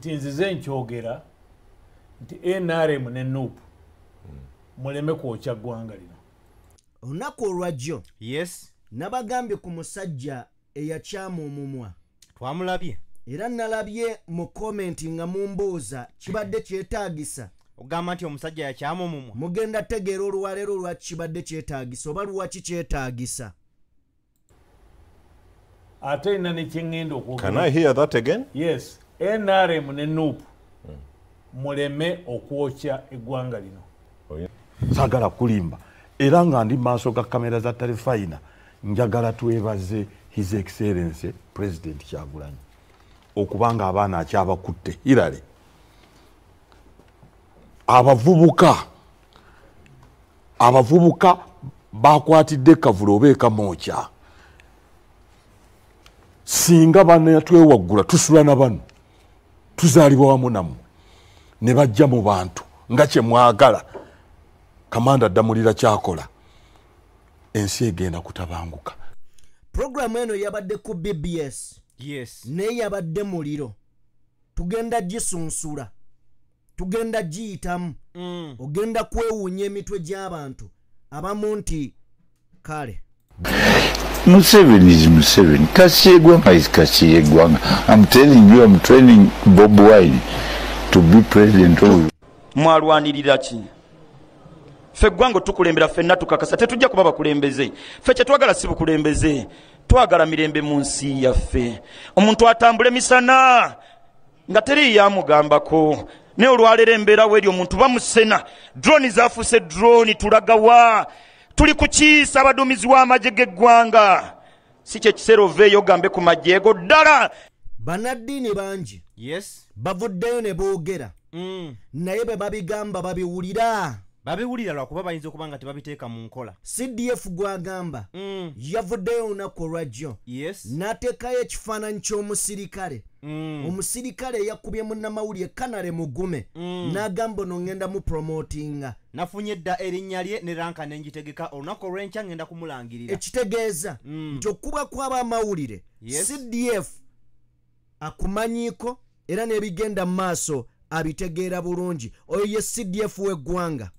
Nti nzize nkyogera nti NRM ne NUP muleme kwokya ggwanga lino. Olunaku olwajjo, yes, nabagambye ku musajja eyakyama omumwa. Twamulabye. Era nalabye mu comment nga mumbuuza kibadde kyetaagisa. Ogamba nti omusajja yakyama omumwa. Mugenda tegeera olwaleero lwaki kibadde kyetaagisa oba lwaki kyetaagisa. Ate nina ne kye ŋŋenda okwogera. Can I hear that again? Yes. NRM ne NUP muleme okwokya eggwanga lino. Saagala kulimba era nga ndi maaso ga kamera za Terefayina, njagala twebaze His Excellency President Kyagulanyi okubanga abaana akyabakutte Hillary. Abavubuka bakwatidde Kavule oba Kamwokya. Singa banatwewaggula tusula na bano, tuzaalibwa wamu nammwe, ne bajja mu bantu nga kye mwagala. Kamanda Ddamulira kyakola, ensi egenda kutabanguka. Programu eno yabadde ku BBS. Yes. Naye yabadde muliro. Tugenda gisunsula, tugenda giyitamu. Ogenda kwewuunya emitwe gy'abantu abamu nti kale. Museveni is Museveni. Kasirye Ggwanga is Kasirye Ggwanga. I'm telling you, I'm training Bobi Wine to be president of. Mwalwanirira ki? Ffe eggwanga tukulembera ffenna tukakasa tetujja kuba bakulembeze. Ffe kye twagala si bukulembeze, twagala mirembe mu nsi yaffe. Omuntu atambule misana nga teri yamugambako. Naye olwaleero embeera weeri omuntu bamusena. Drone zafuuse drone, tulagawa. Tuli kukiisa abaduumizi w'amagye g'eggwanga. Si kye kiseera oveeyo ogambe ku magye go ddala. Bannaddiini bangi, yes, bavuddeyo ne boogera. Naye bwe babigamba babiwulira. Babiwulira lwakuba bayinza okuba nga tebabiteeka mu nkola. CDF gw'agamba yavuddeyo olunaku olwajjo, yes, n'ateekayo ekifaananyi ky'omusirikale. Omusirikale eyakubye munnamawulire Kanale Mugume, n'agamba ono ŋŋenda mu promotinga. Nafunye dda erinnya lye ne ranka ne ngitegeka, olunaku olw'enkya ŋŋenda kumulangirira. Ekitegeeza nti okubwa kw'abamawulire, yes, CDF akumanyiiko era n'ebigenda mu maaso abitegeera bulungi. Oyo ye CDF w'eggwanga.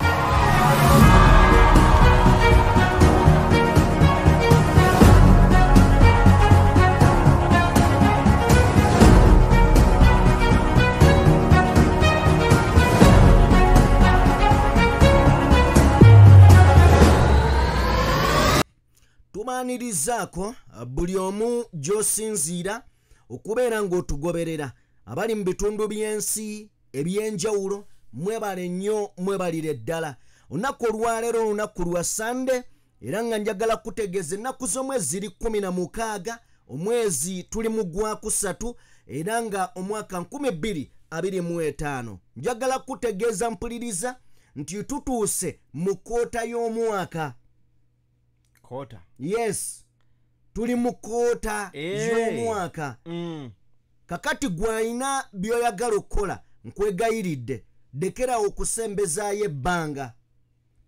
Tubaanirizaako buli omu gy'osinziira okubeera ng'otugoberera. Abali mu bitundu by'ensi ebyenjawulo mwebale nnyo, mwebalire ddala. Olunaku olwaleero olunaku lwa Sande, era nga njagala kutegeeza ennaku z'omwezi ziri 16, omwezi tuli mu gwakusatu, era nga omwaka 2025. Njagala kutegeeza mpuliriza nti tutuuse mu koota y'omwaka. Koota? Yes, tuli mu koota y'omwaka. Kakati gw'alina by'oyagala okukola nkwegayiridde dekeraawo okusembezaayo ebbanga.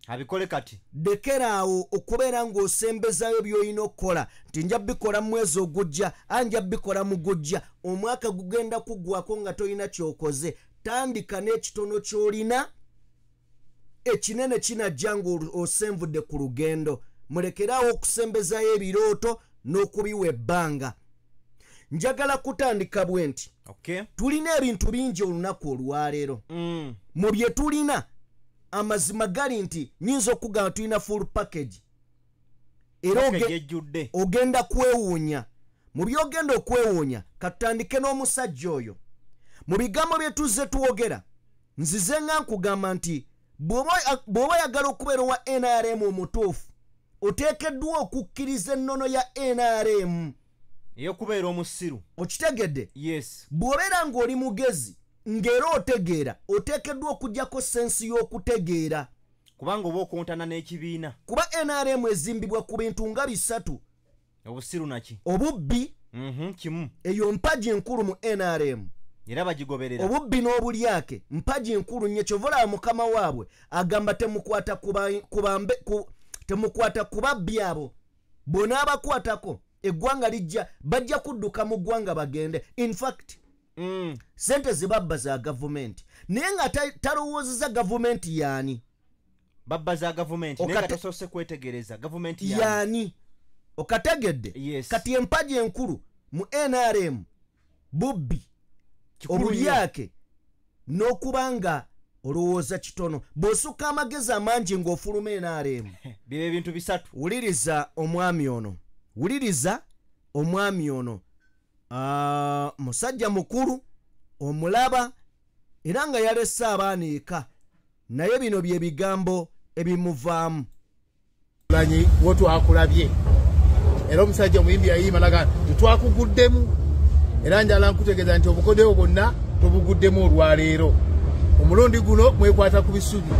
Abikole kati. Dekeraawo okubeera ng'osembezaayo by'olina okukola nti nja bikola mu mwezi ogujja, nja bikola mu gujja. Omwaka gugenda kuggwako nga tolina ky'okoze. Tandika n'ekitono ky'olina, ekinene kinajja ng'osenvudde ku lugendo. Mulekeraawo okusembezaayo ebirooto n'okubiwa ebbanga. Njagala kutandika bwe nti, okay, tulina ebintu bingi olunaku olwaleero. Mu bye tulina amazima gali nti nyinza okugamba tulina full package. Era ogenda kwewuunya. Mu by'ogenda okwewuunya, katutandike n'omusajja oyo. Mu bigambo bye tuzze twogera, nzize nga nkugamba nti bw'oba oyagala okubeera owa NRM omutuufu, oteekeddwa okukkiriza ennono ya NRM. Ey'okubeera omusiru. Okitegedde? Yes. Bw'obeera ng'oli mugezi ng'era otegeera, oteekeddwa okuggyako sensi y'okutegeera. Kubanga oba okontana n'ekibiina. Kuba NRM ezimbibwa ku bintu nga bisatu. Obusiru naki? Obubbi. Kimu. Eyo mpagi enkulu mu NRM. Era bagigoberera. Obubbi n'obulyake mpagi enkulu nnyo. Kyova olaba mukama waabwe agamba temukwata ku babbi abo. Bw'onaabakwatako eggwanga lijja, bajja kudduka mu ggwanga bagende. In fact, Sente zibabba za gavumenti, naye nga talowoozeza gavumenti yaani. Babba za gavumenti naye nga tasoose kwetegereza gavumenti yaani. Okategedde? Yes. Kati empaji enkulu mu NRM bubbi, obulyake n'okubanga olowooza kitono, bw'osukka amagezi amangi ng'ofuluma NRM. Bibe ebintu bisatu. Wuliriza omwami ono, wuliriza omwami ono. Musajja mukulu omulaba era nga yalese abaana eka, naye bino bye bigambo ebimuvaamu. Lanyi wotwakulabye era omusajja omuyimbi yayimba naga titwakuguddemu, era njala nkutegeeza nti obukodeo bwonna tobuguddemu olwaleero. Omulundi guno mwekwata ku bisubi,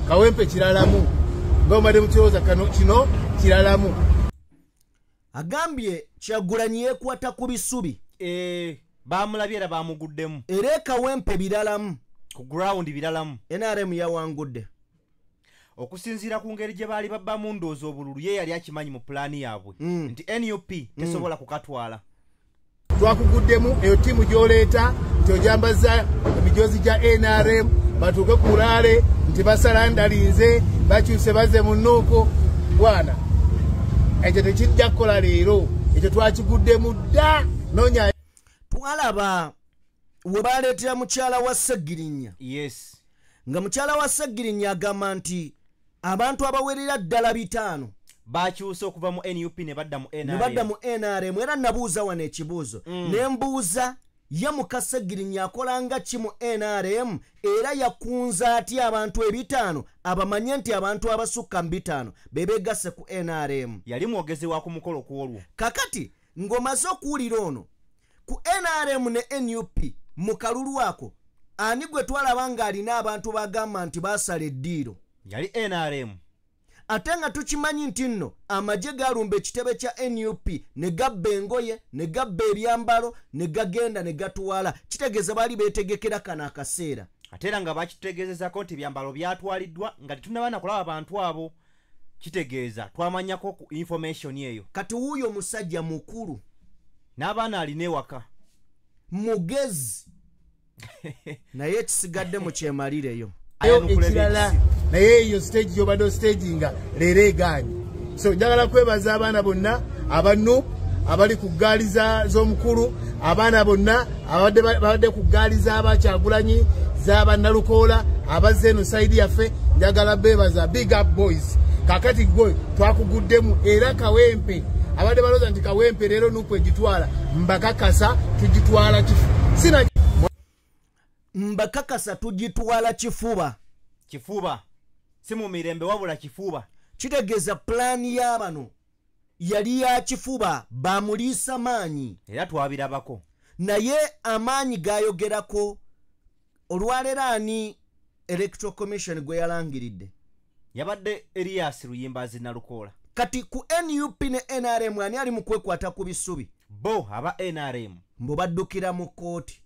Kawempe kiralamu, nga omadde mukirowooza kano kino kiralamu. Agambye Kyagulanyi yeekwata ku bisubi. Bamulabye era bamuguddemu. Era Kawempe biralamu, ku ground biralamu. NRM yawangudde. Okusinziira ku ngeri gye baali babbamu ndowooza obululu, ye yali akimanyi mu pulaani yaabwe nti NUP tesobola kukatwala. Twakuguddemu eyo ttiimu gy'oleeta nti ojambaza emijoozi gya NRM batuuke ku laale nti basala ndalinze bakyuse bazze mu nnuuku. Bwana, ekyo tekijja kukola leero, ekyo twakiguddemu dda. Noonya twalaba we baleetera mukyala wa Ssegirinya. Yes. Nga mukyala wa Ssegirinya agamba nti abantu abawerera ddala 5 bakyuse okuva mu NUP ne badda mu NRM. Ne badda mu NRM. Era nabuuza wano ekibuuzo, ne mbuuza ye muka Ssegirinya akola nga ki mu NRM, era yakunza atya abantu 5 abamanye nti abantu abasukka mu 5 bebeegasse ku NRM. Yali mwogezi wa ku mukolo ku olwo. Kakati ng'omaze okuwulira ono ku NRM ne NUP mu kalulu ako, ani gwe twalaba ng'alina abantu bagamba nti baasala eddiiro? Yali NRM. Ate nga tukimanyi nti nno amagye galumba ekitebe kya NUP ne gabba engoye, ne gabba ebyambalo, ne gagenda ne gatwala. Kitegeeza baali beetegekera kano akaseera. Ate era nga bakitutegeezezaako nti ebyambalo byatwaliddwa nga tetunnaba na kulaba bantu abo. Kitegeeza twamanyako ku information eyo. Kati wuuyo musajja mukulu n'abaana alina ewaka, mugezi, naye ekisigadde mukyemalireyo. Ekirala naye eyo stage gy'obadde ostaginga leero egaanye. So njagala kwebaza abaana bonna aba NUP abali ku ggaali z'omukulu, abaana bonna abadde ku ggaali z'abakyagulanyi, z'abannalukoola abazze eno sayidi yaffe, njagala beebaza. Big up boys. Kakati gwe twakuguddemu era Kawempe abadde balowooza nti Kawempe leero NUP egitwala, mbakakasa tugitwala kifuba. Mbakakasa tugitwala kifuba. Kifuba si mu mirembe wabula kifuba. Kitegeeza pulaani y'abano yali ya kifuba, bamuliisa maanyi era twabirabako. Naye amaanyi gayogerako olwaleero ani Electoral Commission gwe yalangiridde? Yabadde Erias Luyimbazi Nalukoola. Kati ku NUP ne NRM ani ali mu kwekwata ku bisubi? Bo aba NRM mbu baddukira mu kkooti.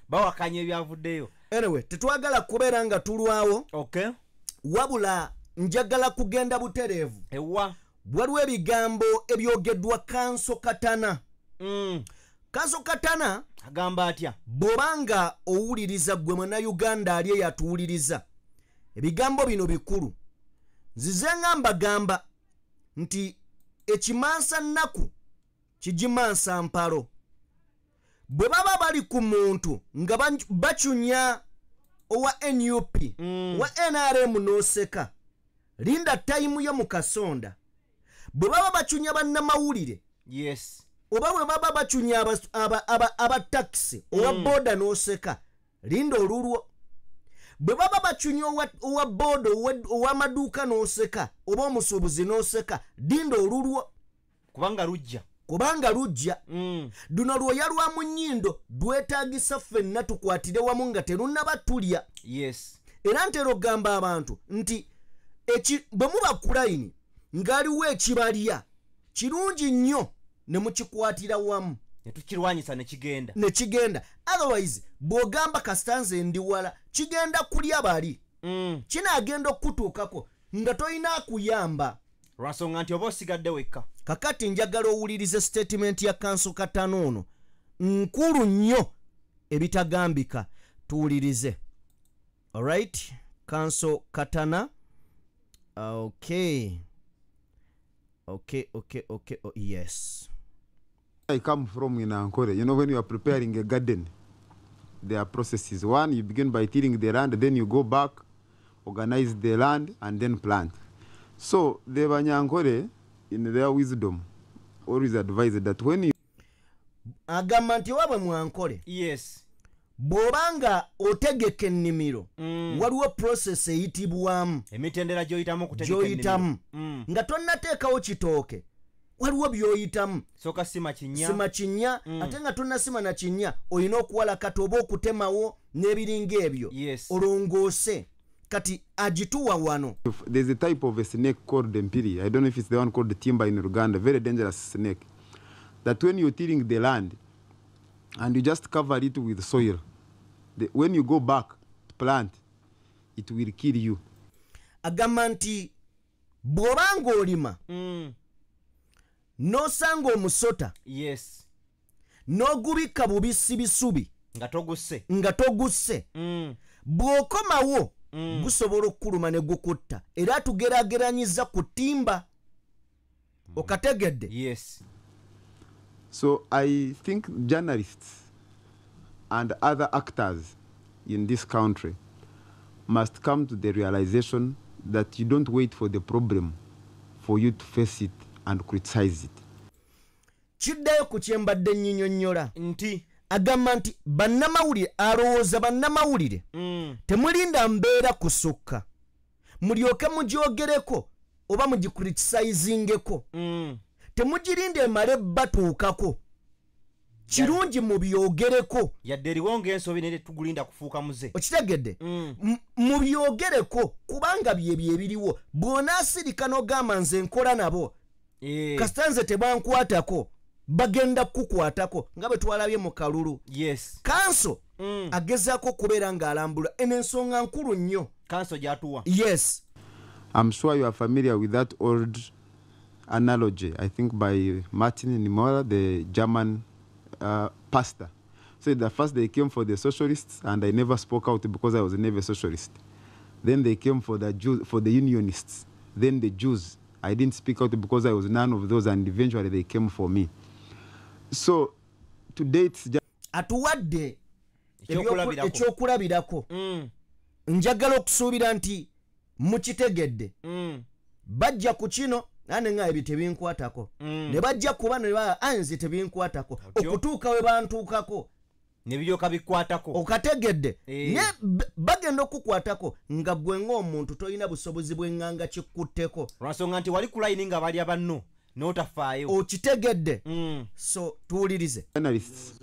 Bawakanya ebyavuddeyo. Anyway, tetwagala kubeera nga tulwawo. Okay. Wabula njagala kugenda butereevu. Ewa. Waliwo ebigambo ebyogeddwa Kanso Katana. Kanso Katana agamba atya? Bw'obanga owuliriza ggwe Munnayuganda ali eyatuwuliriza, ebigambo bino bikulu. Nzize nga mbagamba nti ekimansa nnaku kigimansa mpalo. Bwe baba bali ku muntu nga bacunya owa NUP, owa NRM n'oseka, linda tayimu yo mu kasonda. Bwe baba bacunya bannamawulire, yes, oba bwe baba bacunya aba takisi owa boda n'oseka, linda olulwo. Bwe baba bacunya owa boda ow'amaduuka n'oseka, oba omusuubuzi n'oseka, linda olulwo. Kubanga lujja. Kubanga lujja. Luno lwoya lwa mu nnyindo lwetaagisa ffenna tukwatire wamu nga terunnaba tulya. Yes. Era ntera okugamba abantu nti bwe muba ku layini ng'aliwo ekibalya, kirungi nnyo ne mukikwatira wamu ne tukirwanyisa ne kigenda. Ne kigenda. Otherwise bw'ogamba kasita nze ndi wala, kigenda kulya bali. Kinaagenda okutuukako nga tolina akuyamba. Lwansonga nti oba osigadde wekka. Kakati njagala owulirize statement ya Kanso Katana ono nkulu nnyo. Ebitagambika. Tuwulirize. Alright, Counsel Katana. Okay. Okay, okay, okay. Oh, yes. I come from in Ankole. You know, when you are preparing a garden, there are processes. One, you begin by tilling the land, then you go back, organize the land, and then plant. So the Banyankole, in their wisdom, always advise that when you agamba nti wabwe mu Ankole. Yes. Bw'obanga otegeka ennimiro, waliwo process eyitibwamu, emitendera gy'oyitamu okutegeka gy'oyitamu nga tonnateekawo kitooke, waliwo by'oyitamu. Sooka sima kinnya, sima kinnya, ate nga tonnasima na kinnya olina okuwalakata oba okutemawo n'ebiringa ebyo. Yes. Olongoose. Kati agituwa wano. There's a type of a snake called the mpiri. I don't know if it's the one called the timba in Uganda, very dangerous snake. That when you're tilling the land and you just cover it with soil, when you go back to plant, it will kill you. Agamba nti bw'obanga olima, n'osanga omusota, yes, n'ogubikka bubisi bisubi nga togusse, nga togusse, bw'okomawo gusobola okukuluma ne gukutta. Era tugeraageranyiza ku ttimba. Okategedde? Yes. So I think journalists and other actors in this country must come to the realization that you don't wait for the problem for you to face it and criticize it. Kiddayo ku kye mbadde nnyinyonnyola nti agamba nti bannamawulire, alowooza bannamawulire, temulinda mbeera kusukka mulyoke mugyogereko oba mugikritisizingeko. Temugirinda emale batuukako, kirungi mubyogereko. Yadde eriwo ng'ensobi naye tetugulinda kufuuka muze. Okitegedde? Mubyogereko kubanga byebyo ebiriwo. Bw'onaasirika n'ogamba nze nkola nabo, kasita nze tebankwatako, bagenda kukukwatako nga bwe twalabye mu kalulu. Yes. Kanso agezaako okubeera ng'alambula eno ensonga nkulu nnyo. Kanso gy'atuwa. Yes. I'm sure you are familiar with that old analogy, I think by Martin Niemöller, the German pastor. So the first they came for the socialists, and I never spoke out because I was never a socialist. Then they came for the Jews, for the unionists, then the Jews. I didn't speak out because I was none of those, and eventually they came for me. So today it's just atuwadde ekyokulabirako. Njagala okusuubira nti mukitegedde. Bajja ku kino ane nga ebyo tebinkwatako, ne bajja kuba ne nze tebinkwatako, okutuuka we bantuukako ne biryoka bikwatako. Okategedde? Ne bagenda okukwatako nga gwe ng'omuntu tolina busobozi bw'eŋŋanga kikutteko, lwansonga nti wali ku layini nga balya banno n'otafaayo. Okitegedde? So tuwulirize. Journalists,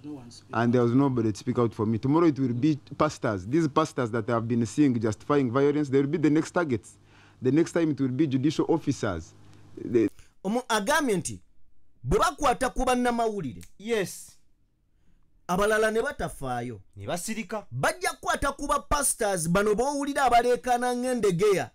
and there was nobody to speak out for me. Tomorrow it will be pastors. These pastors that have been seeing justifying violence, they will be the next targets. The next time it will be judicial officers. Agambye nti bwe bakwata ku bannamawulire, yes, abalala ne batafaayo ne basirika, bajja kukwata ku ba pastors bano b'owulira abaleekaana ng'endegeya.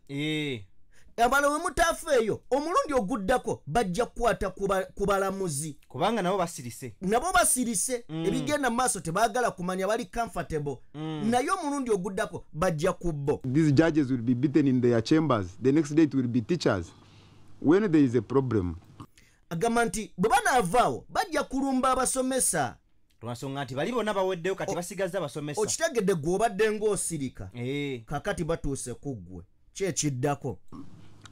Abalala we mutafeeyo omulundi oguddako bajja kukwata ku balamuzi, kubanga nabo basirise, nabo basirise. Ebigenda mu maaso tebaagala kumanya, bali comfortable. Naye omulundi oguddako bajja ku bo. These judges will be beaten in their chambers. The next day it will be teachers. When there is a problem, agamba nti bwe banaavaawo bajja kulumba abasomesa, lwansonga nti bali bonna baweddeyo, kati basigazza abasomesa. Okitegedde? Gwe obadde ng'osirika, kakati batuuse ku ggwe, ki ekiddako?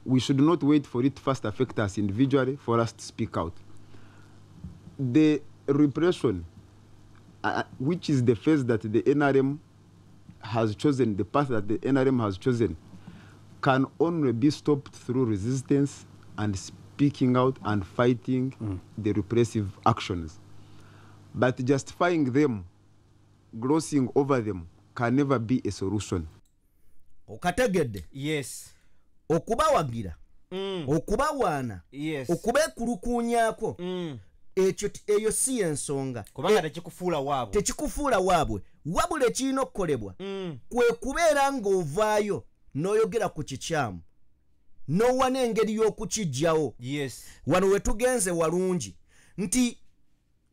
We should not wait for it to first affect us individually for us to speak out. The repression, which is the phase that the NRM has chosen, the path that the NRM has chosen, can only be stopped through resistance and speaking out and fighting the repressive actions. But justifying them, glossing over them, can never be a solution. Okategedde? Yes. Okubawagira, okubawaana, yes, okubeekulukuunyaako, ekyo eyo si ensonga, kubanga tekikufuula waabwe, tekikufuula waabwe. Wabula ekirina okukolebwa kwe kubeera ng'ovaayo n'oyogera ku kikyamu n'owa n'engeri y'okukiggyawo. Yes. Wano we tugenze walungi nti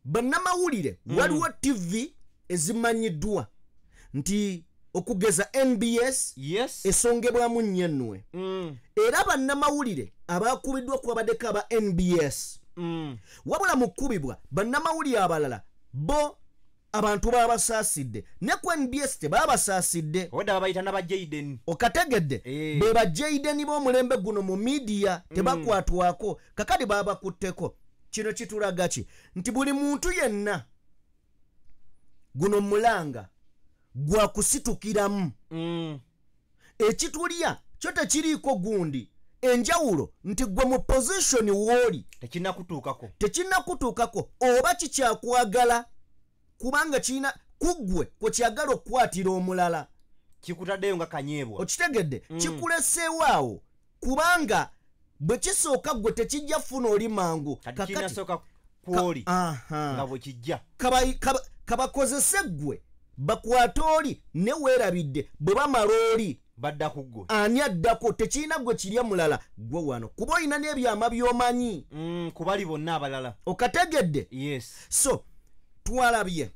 bannamawulire, waliwo TV ezimanyiddwa nti okugeza NBS, yes, esongebwamu nnyo. Era bannamawulire abakubiddwa kwabaddeko aba NBS. Wabula mu kkubibwa bannamawulire abalala bo abantu babasaasidde, ne ku NBS tebabasaasidde. Obwedda babayita n'aba Jaden. Okategedde? Be ba Jaden b'omulembe guno mu midiya tebakwatwako, kakati babakutteko. Kino kitulaga ki? Nti buli muntu yenna guno mulanga gwa kusitukiramu. Ekitulya kyo tekiriiko gundi enjawulo nti gwe mu position w'oli tekinnakutuukako, tekinnakutuukako oba kikyakwagala, kubanga kirina kuggwe kwe kyagala okukwatira omulala, kikutaddeyo nga kanyeebwa. Okitegedde? Kikuleseewo awo, kubanga bwe kisooka gwe tekijja funa oli mangu. Kati kinasooka kwoli nga bwe kijja. Kabakozese ggwe bakwate oli, ne weerabidde bwe bamala oli badda ku ggwe. Ani addako? Tekirina gwe kirya mulala, gwe wano, kuba olina n'ebyama by'omanyi kubali bonna abalala. Okategedde? Yes. So twalabye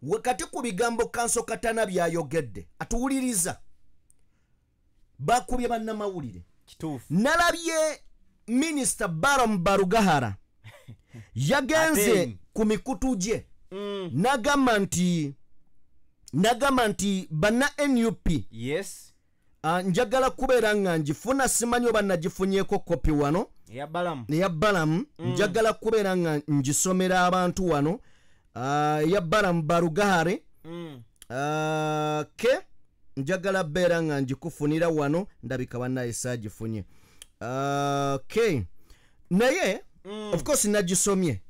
wakati ku bigambo Kanso Katana byayogedde, atuwuliriza bakubye bannamawulire. Kituufu. Nalabye Minisita Baram Barugahara yagenze ku mikutu gye nagamba nti banna NUP, yes, njagala kubeera nga ngifuna, simanyi oba nagifunyeeko kopi wano eya Balamu. Njagala kubeera nga ngisomera abantu wano. Eya Balamu Barugahare. Ke njagala beera nga ngikufunira wano, ndabika bannaye saagifunye. Ke naye of course nagisomye,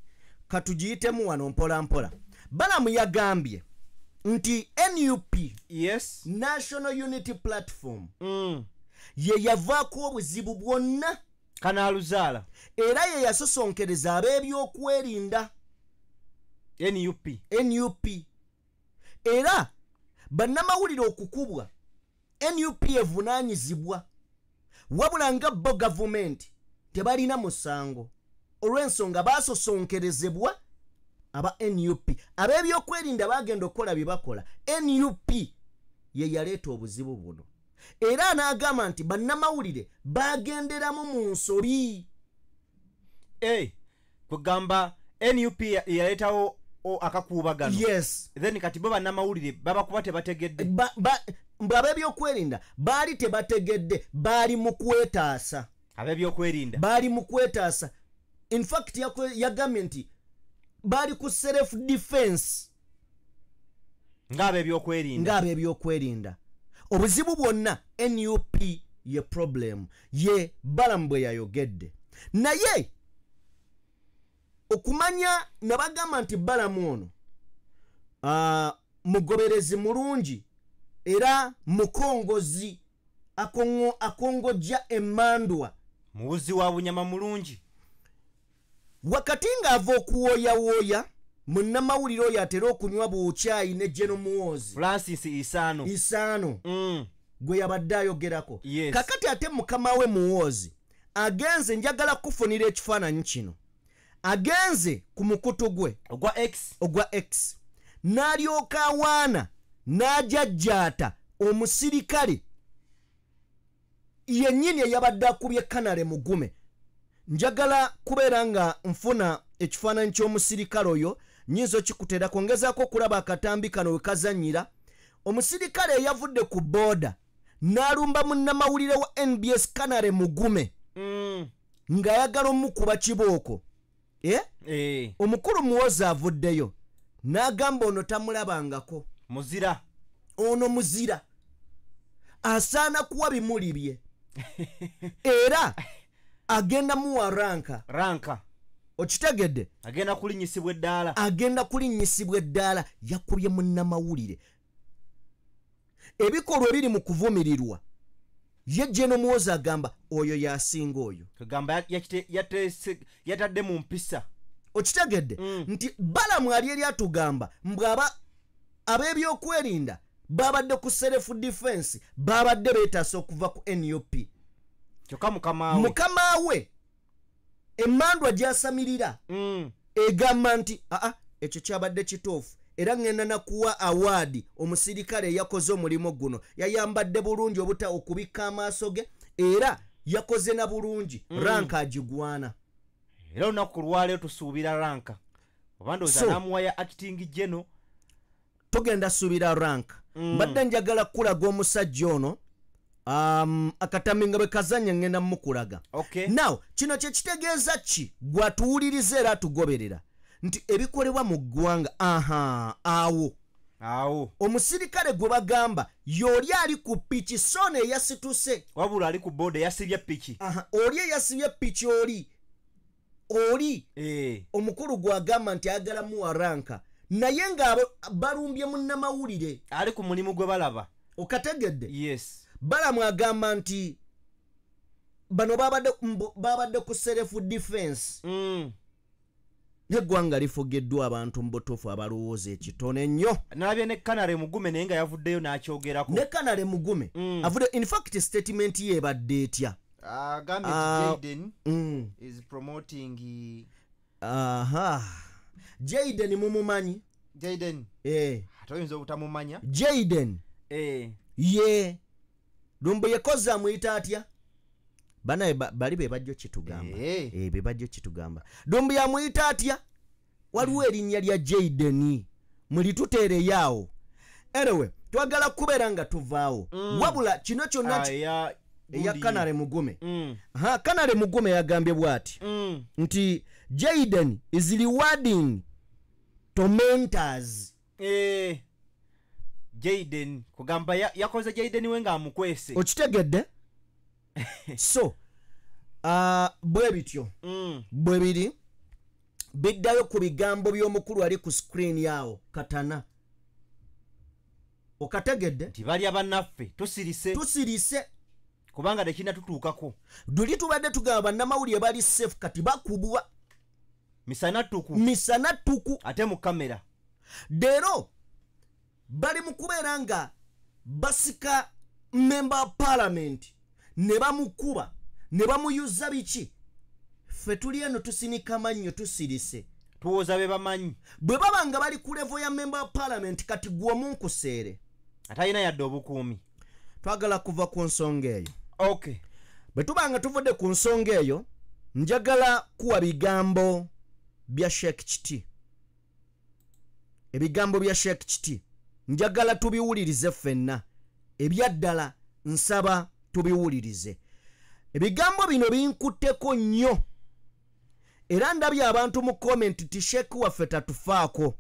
katugiyitemu wano mpola mpola. Balamu yagambye nti NUP, yes, National Unity Platform, ye yavaako obuzibu bwonna kanaaluzaala, era ye yasosonkereza ab'ebyokwerinda NUP. Era bannamawulire okukubwa NUP evunaanyizibwa, wabula nga bo gavumenti tebalina musango olw'ensonga baasosonkerezebwa aba NUP. Ab'ebyokwerinda bagenda okukola bye bakola, NUP ye yaleeta obuzibu buno. Era n'agamba nti bannamawulire bagenderamu mu nsobi. Kugamba NUP yaleetawo akakuubagano. Yes. Then kati bo bannamawulire babakuba tebategedde. Ab'ebyokwerinda baali tebategedde, baali mu kwetaasa. Ab'ebyokwerinda baali mu kwetaasa. In fact yagambye nti baali ku self defense ng'ab'ebyokwerinda. Obuzibu bwonna NUP ye problem, ye Balamu bwe yayogedde. Naye okumanya nabagamba nti Balamu ono mugoberezi mulungi era mukongozi, akongojja emmandwa, muwuzi wa bunyama mulungi. Wakati ng'ava okuwooyawooya munnamawulire oyo atera okunywa bukyayi ne Geno Muwozi Francis Isaano gwe yabadde ayogerako. Yes. Kakati ate mukama we Muwozi agenze, njagala kufunira ekifaananyi kino, agenze ku mukutu gwe ogwa X n'alyoka awaana n'ajajjaata omusirikale yennyini eyabadde akubye Kanale Mugume. Njagala kubeera nga nfuna ekifaananyi ky'omusirikale oyo, nnyinza okikuteerako, ngezaako okulaba akatambi kano we kazannyira. Omusirikale eyavudde ku booda n'alumba munnamawulire wa NBS Kanale Mugume ng'ayagala omukuba kibooko. Omukulu Muwozi avuddeyo n'agamba ono tamulabangako, muzira, ono muzira asaana kuwa bimuli bye era agenda muwa ranka. Okitegedde? Agenda kulinnyisibwa eddaala, agenda kulinnyisibwa eddaala. Yakubye munnamawulire. Ebikolwa ebiri mu kuvumirirwa, ye Geno Muwozi agamba oyo yasinga oyo, kagamba yatadde mu mpisa. Okitegedde? Nti Balamu ali eri atugamba mbw ab'ebyokwerinda babadde ku self defense, babadde beetaasa okuva ku NUP. Kyokka mukama we emmandwa gy'asamirira egamba nti aa ekyo kyabadde kituufu. Era ngenda nakuwa award omusirikale yakoze omulimu guno. Yayambadde bulungi obuta okubikka amaaso ge, era yakoze na bulungi. Rank agigwana. Era olunaku lwaleero tusuubira rank. Oba ndowooza namuwa ya acting general. Tugenda suubira rank. Mbadde njagala kulaga omusajja ono, akatambi nga bwe kazannya ngenda mukulaga. Now kino kye kitegeeza ki gwatuwuliriza era atugoberera nti ebikolebwa mu ggwanga. Aha, awo awo omusirikale gwe bagamba y'oli ali ku piki, sone eyasituse, wabula ali ku boda yasibye piki. Aha, oli eyasibye piki oli oli omukulu gwagamba nti ayagala muwa ranka, naye nga balumbye munnamawulire ali ku mulimu gwe balaba. Okategedde? Yes. Balamu agamba nti bano babadde ku self defense. Neggwanga lifugiddwa abantu mu butuufu abalowooza ekitono ennyo. Nalabye ne Kanale Mugume naye nga yavuddeyo n'akyogerako. Ne Kanale Mugume avudde, in fact statement ye ebadde etya? Agambye nti Jaden is promoting. Aha, Jaden mumumanyi? Jaden ate oyinza obutamumanya. Jaden ye Lumbu yekoza amuyita atya? Banaye bali be bajjo kitugamba. Be bajjo kitugamba. Lumbu yamuyita atya? Waliwo erinnya lya Jaden mulituteere yaawo. Anyway, twagala kubeera nga tuvaawo. Wabula kino kyonna eya Kanale Mugume. Ha, Kanale Mugume yagambye bw'ati nti Jaden is rewarding tormentors. Jaden kugamba yakoze Jaden we nga amukwese. Okitegedde? So bwe bityo bwe biri biddayo ku bigambo by'omukulu ali ku screen yawo katana. Okategedde? Nti bali abannaffe tusirise, tusirise kubanga tekina tutuukako. Duli tubadde tugamba bannamawulire bali safe, kati bakubwa misana tuku, misana tuku ate mu kamera. Leero bali mu kubeera nga basika member of parliament ne bamukuba ne bamuyuza biki. Ffe tuli eno tusinika mannyo tusirise, tuwoza be bamanyi. Bwe baba nga bali ku level ya member of parliament, kati gwe omunkuseere atalina yadde obukuumi. Twagala kuva ku nsonga eyo. Bwe tuba nga tuvudde ku nsonga eyo, njagala kuwa bigambo bya Sheikh Kiti. Ebigambo bya Sheikh Kiti njagala tubiwulirize ffenna. Ebyaddala nsaba tubiwulirize. Ebigambo bino binkutteko nnyo, era ndabye abantu mu comment ti Sheikh waffe tatufaako,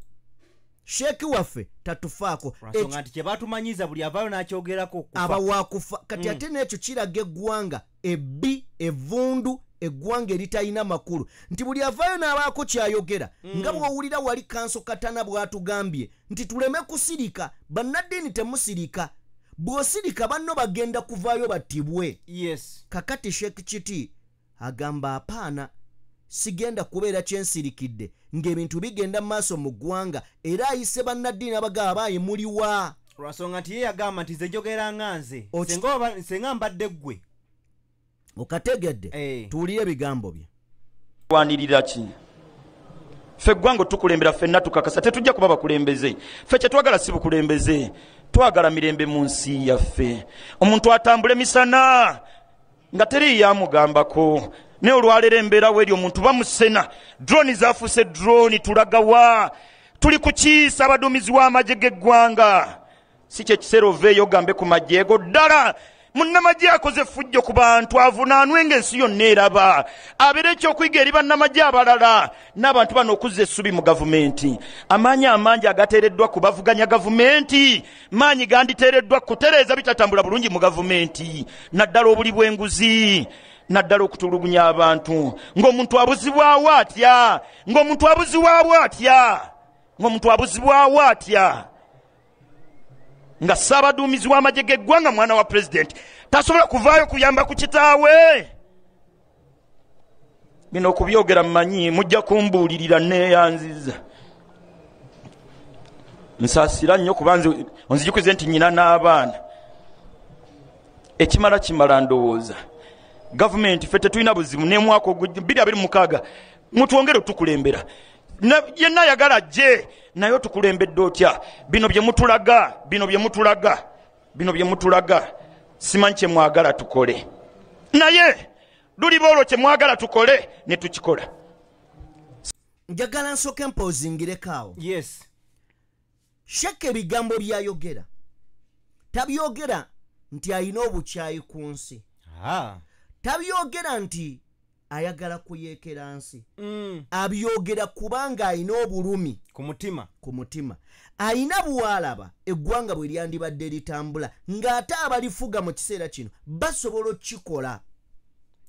Sheikh waffe tatufaako. Lwansonga nti kye batumanyiza buli avaayo n'akyogerako kufa. Aba wakufa. Kati ate n'ekyo kiraga eggwanga ebbi, evvundu, eggwanga eritalina makulu, nti buli avaayo n'abaako kyayogera. Nga bw'owulira wali Kanso Katana bw'atugambye nti tuleme kusirika, bannaddiini temusirika, bw'osirika banno bagenda kuvaayo battibwe. Yes. Kakati Sheikh Kiti agamba apaana, sigenda kubeera kyensirikidde ng'ebintu bigenda mu maaso mu ggwanga. Era ayise bannaddiini abagamba baaye muliwa. Lwansonga nti ye yagamba nti nze njogera nga nze, senga mbadde ggwe. Okategedde? Tuwulire ebigambo bye. Wanirira ki? Ffe eggwanga tukulembera ffenna tukakasa tetujja kuba bakulembeze. Ffe kye twagala si bukulembeze, twagala mirembe mu nsi yaffe. Omuntu atambule misana nga teri yamugambako. Naye olwaleero embeera weeri omuntu bamusena. Drone zafuuse drone, tulagawa? Tuli ku kiisa abaduumizi w'amagye g'eggwanga. Si kye kiseera oveeyo ogambe ku magye go ddala. Munnamagye akoze effujjo ku bantu avunaanwe ng'ensi yonna eraba, abeere ekyokuyiga eri bannamagye abalala n'abantu bano okuzza essubi mu gavumenti. Amaanyi amangi agateereddwa ku bavuganya gavumenti maanyi ganditeereddwa kutereeza bitatambula bulungi mu gavumenti, naddala obuli bw'enguzi, naddala okutulugunya abantu. Ng'omuntu abuzibwawo atya? Ng'omuntu abuzibwawo atya? Ng'omuntu abuzibwawo atya? Nga ssaabaduumizi w'amagye g'eggwanga mwana wa pulezidenti tasobola kuvaayo kuyamba ku kitaawe. Bino okubyogera mmanyi mujja kumbuulirira neeyanziza. Nsaasira nnyo kuba nze onzijukize nti nnyina n'abaana. Ekimala kimala ndowooza. Gavumenti ffe tetulina buzibu n'emwaka 2026 mutwongere otukulembera. Yenna ayagala jje, naye otukulembedde otya? Bino bye mutulaga, bino bye mutulaga, bino bye mutulaga, simanyi kye mwagala tukole, naye luliba olwo kye mwagala tukole ne tukikola. Njagala nsooke mpoozingireko awo. Yes. Sheikh ebigambo byayogera tabyogera nti alina obukyayi ku nsi. Tabyogera nti ayagala kuyeekera nsi. Abyogera kubanga alina obulumi ku mutima. Ku mutima. Alina bw'alaba eggwanga bwe lyandibadde litambula ng'ate abalifuga mu kiseera kino basobola okukikola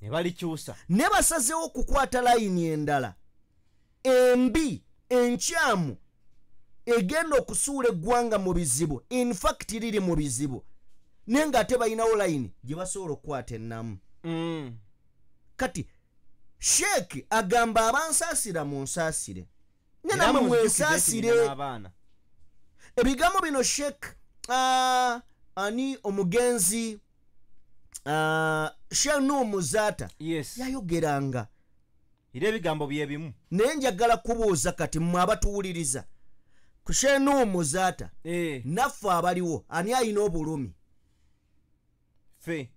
ne balikyusa, ne basazeewo okukwata layini endala embi enkyamu egenda okusuula eggwanga mu bizibu. In fact liri mu bizibu, naye ng'ate balinawo layini gye basobola okukwata ennamu. Kati Sheikh agamba abansaasira munsaasire, ne nammwe mwesaasire. Ebigambo bino Sheikh ani omugenzi Sheikh Nuhu Muzaata yayogeranga era ebigambo byebimu. Naye njagala kubuuza kati mmwe abatuwuliriza ku Sheikh Nuhu Muzaata naffe abaliwo ani alina obulumi? Ffe.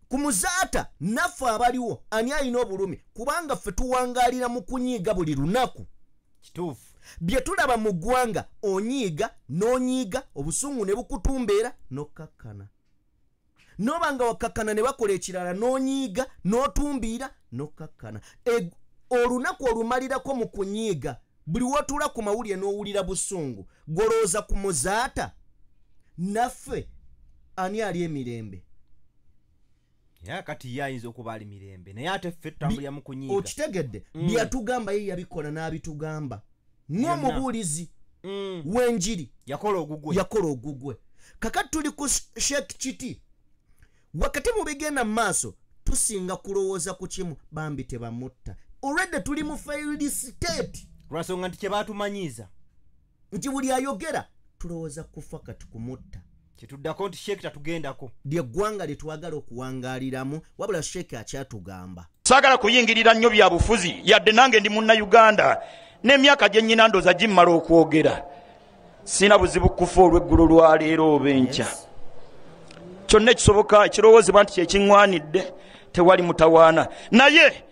Ku Muzaata naffe abaliwo ani alina obulumi? Kubanga ffe tuwangaalira mu kunyiiga buli lunaku. Kituufu. Bye tulaba mu ggwanga onyiiga n'onyiiga, obusungu ne bukutumbeera n'okkakkana. N'oba nga wakkakkana ne bakola ekirala n'onyiiga n'otumbiira n'okkakkana. Olunaku olumalirako mu kunyiiga, buli w'otuula ku mawulire n'owulira busungu, golowooza ku Muzaata naffe ani ali emirembe? Era kati ye ayinza okuba ali mirembe, naye ate ffe tutambulira mu kunyiiga. Okitegedde? Byatugamba ye yabikola n'abitugamba ng'omubuulizi w'enjiri yakola ogugwe, yakola ogugwe. Kakati tuli ku Sheikh Kiti. Wakati mu bigenda mu maaso tusinga kulowooza ku kimu, bambi tebamutta. Already tuli mu failed state. Lwansonga nti kye baatumanyiiza nti buli ayogera tulowooza kufa kati kumutta. Kyetuddako nti Sheikh tatugendako. Lyeggwanga lye twagala okuwangaaliramu, wabula Sheikh akyatugamba. Saagala kuyingirira nnyo bya bufuzi, yadde nange ndi munnayuganda n'emyaka gye nnyina ndooza gimmala okwogera. Sirina buzibu kufa olw'eggulo lwaleero oba enkya. Kyonna ekisoboka ekirowoozebwa nti kyekiŋŋwanidde, tewali mutawaana. Naye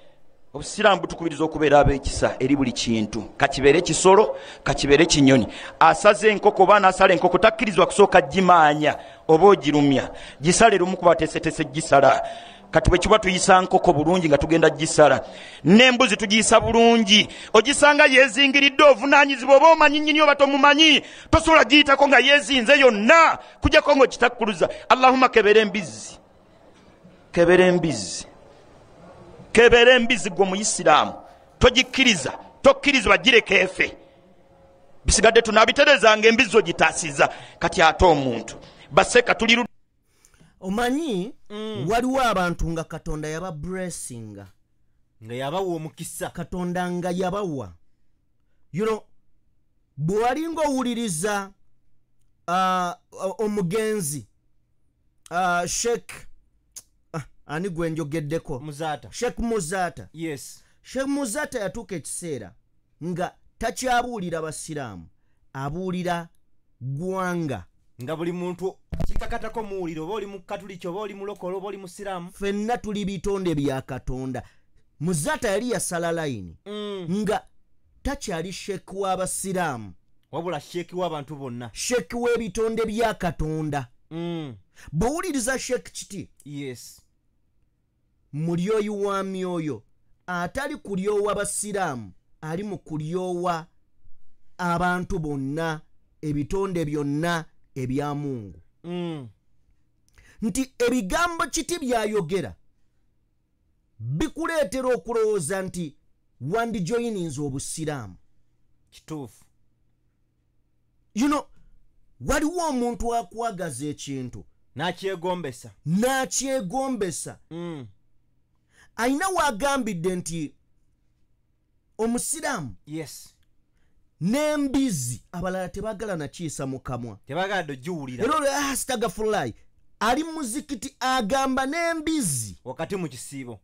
obusiraamu butukubiriza okubeera ab'ekisa eri buli kintu, kakibeere kisolo, kakibeere kinyonyi. Asaze enkoko oba anaasala enkoko takkirizibwa kusooka gimaanya oba ogirumya, gisale lumu kuba teeseteese gisala. Kati bwe kiba tuyisa nkoko bulungi nga tugenda gisala, n'embuzi tugiyisa bulungi, ogisanga yeezingiridde ovunaanyizibwa oba omanyi nnyini oba tomumanyi, tosobola giyitako nga yeezinze yonna kujjako ng'okitakkuluza. Allahumma kebera embizzi, kebera embizzi, kebera embizzi gwe omuyisiraamu, togikkiriza, tokkirizibwa gireka efe. Bisigadde tunaabiterezanga embizzi ogitaasiza. Kati ate omuntu baseka tuli. Omanyi waliwo abantu nga Katonda yaba blessinga, nga yabawa omukisa, Katonda nga yabawa. You know, bwe walinga owuliriza omugenzi Sheikh ani gwe njogeddeko? Muzaata. Sheikh Muzaata. Yes. Sheikh Muzaata yatuuka ekiseera nga takyabuulira basiraamu, abuulira ggwanga. Nga buli muntu kikakatako muwuliro, oba oli mukatuliki oba oli mulokole oba oli musiraamu, ffenna tuli bitonde bya Katonda. Muzaata yali yasala layini nga takyali Sheikh w'abasiraamu, wabula Sheikh w'abantu bonna, Sheikh w'ebitonde bya Katonda. Bw'owuliriza Sheikh Kiti, yes, mulyoyi wa myoyo, atali kulyowa basiraamu, ali mu kulyowa abantu bonna, ebitonde byonna ebya Mungu. Nti ebigambo Kiti byayogera bikuleetera okulowooza nti wandijoyininze obusiraamu. Kituufu. You know, waliwo omuntu akwagaza ekintu n'akyegombesa, n'akyegombesa. Alina w'agambidde nti omusiraamu, yes, n'embizi abalala tebagala nakiisa mu kamwa, tebagala dogiwulira. Era olwo astagfirullah, ali muzikiti agamba n'embizi wakati mu kisiibo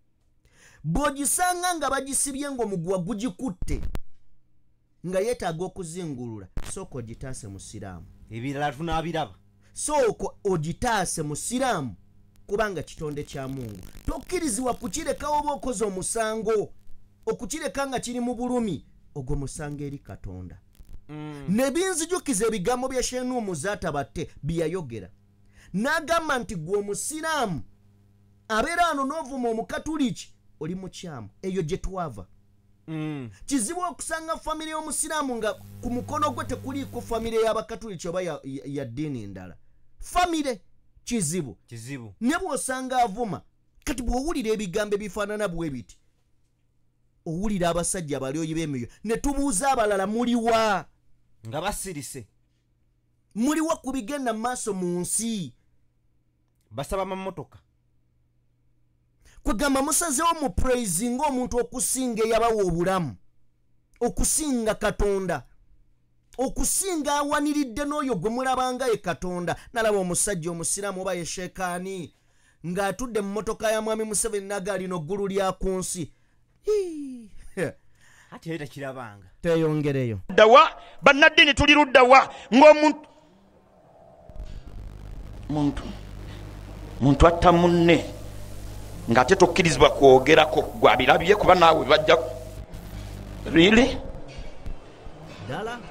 bw'ogisanga nga bagisibye ng'omuguwa gugikutte, nga yeetaaga okuzingulula, sooka ogitaase musiraamu. Ebirala tunaabiraba. Sooka ogitaase musiraamu, kubanga kitonde kya Mungu. Tokkirizibwa kukirekawo oba okoze omusango, okukireka nga kiri mu bulumi, ogwo musango eri Katonda. Ne binzijukiza ebigambo bya Shenumu Muzaata bye yayogera, n'agamba nti gwe omusiraamu abeera wano n'ovuma omukatuliki oli mukyamu. Eyo gye twava. Kizibu okusanga famire y'omusiraamu nga ku mukono gwe tekuliiko famire y'abakatuliki oba ya ddiini ndala. Famire kizibu. Kizibu. Ne bw'osanga avuma, kati bw'owulira ebigambo ebifaanana bwe biti, owulira abasajja abalyoyi b'emyoyo, ne tubuuza abalala muliwa? Nga basirise. Muliwa ku bigenda mu maaso mu nsi? Basaba amamotoka. Kwegamba musazeewo mu praising omuntu okusinga eyabawa obulamu, okusinga Katonda, okusinga awaniridde n'oyo gwe mulabanga ye Katonda. Nalaba omusajja omusiraamu oba ye Sheekaani ng'atudde mu mmotoka ya Mwami Museveni n'aga lino ggulu lya ku nsi. Ate era kirabanga. Tweyongereyo. Ddawa bannaddiini tuli luddawa ng'omuntu muntu atta munne ng'ate tokkirizibwa kwogerako, gwabirabye kuba naawe bajja really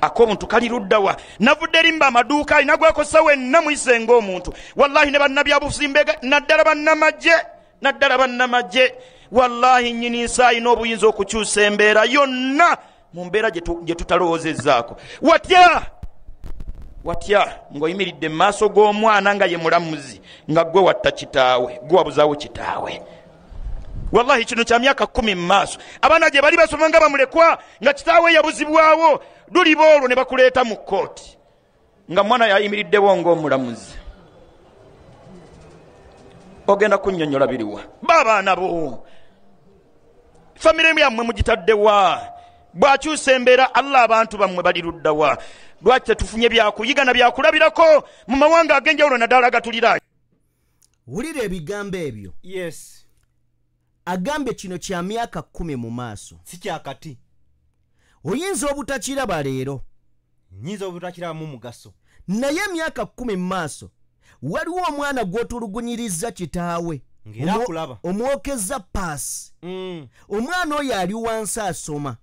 ak'omuntu kali luddawa. Navudde erimba amaduuka alina gwekosa wenna muyise ng'omuntu. Wallahi ne bannabyabufuzi mbega, naddala bannamagye, naddala bannamagye, wallahi nnyini nsi alina obuyinza okukyusa embeera yonna mu mbeera gye tutalowoozezzaako. Watya watya ng'oyimiridde mu maaso g'omwana nga ye mulamuzi, nga gwe watta kitaawe, gwe wabuzaawo kitaawe. Wallahi kino kya myaka 10 mu maaso. Abaana gye bali basoma nga bamulekwa, nga kitaawe yabuzibwawo, luliba olwo ne bakuleeta mu kkooti nga mwana yayimiriddewo ng'omulamuzi. Ogenda kunnyonnyola biriwa? Baabaana bo famire yammwe mugitaddewa? Bw'akyusa embeera Allah abantu bammwe bali luddawa? Lwaki tetufunye byakuyiga na byakulabirako mu mawanga ag'enjawulo naddala agatuliraanye? Wulira ebigambo ebyo. Yes. Agambye kino kya myaka 10 mu maaso. Si kyakati. Oyinza obutakiraba leero. Nnyinza obutakirabamu mugaso. Naye emyaka 10 mu maaso waliwo omwana gw'otulugunyirizza kitaawe, Ng'era akulaba. Omwokezza paasi. Omwana oyo ali wansi asoma,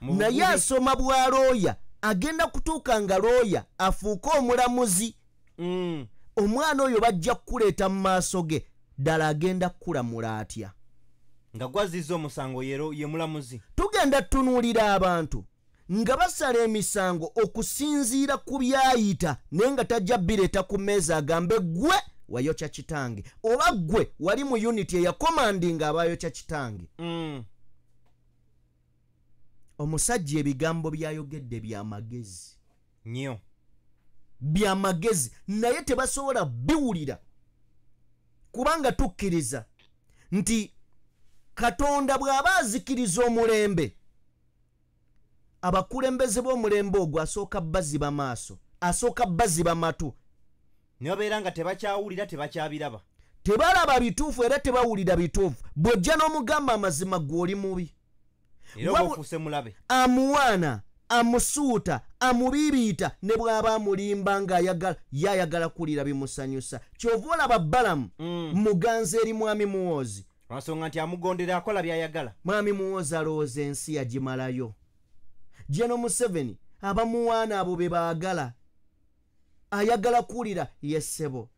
naye asoma bwa looya, agenda kutuuka nga looya afuuke omulamuzi. Omwana oyo bajja kukuleeta mu maaso ge, ddala agenda kukulamula atya? Nga gwazizza omusango ye mulamuzi. Tugenda tutunuulira abantu nga basala emisango okusinziira ku byayita, naye nga tajja bireeta ku mmeeza agambe gwe wayokya kitange, oba gwe wali mu unit eyakomandinga abayokya kitange. Omusajja ebigambo byayogedde byamagezi nnyo, byamagezi, naye tebasobola biwulira, kubanga tukkiriza nti Katonda bw'aba azikiriza omulembe, abakulembeze b'omulembe ogwo asooka baziba maaso, asooka baziba matu, ne babeera nga tebakyawulira, tebakyabiraba, tebalaba bituufu era tebawulira bituufu. Bw'ojja n'omugamba amazima gwe oli mubi, era oba ofuuse mulabe. Amuwaana, amusuuta, amubiibiita, ne bw'aba amulimba ng'ayagala, ye ayagala kuwulira bimusanyusa. Ky'ova olaba Balamu muganzi eri Mwami Muwoozi, lwansonga nti amugondera, akola by'ayagala. Mwami Muwoozi alowooza ensi yagimalayo. General Museveni abamuwaana abo be baagala, ayagala kuwulira yessebo.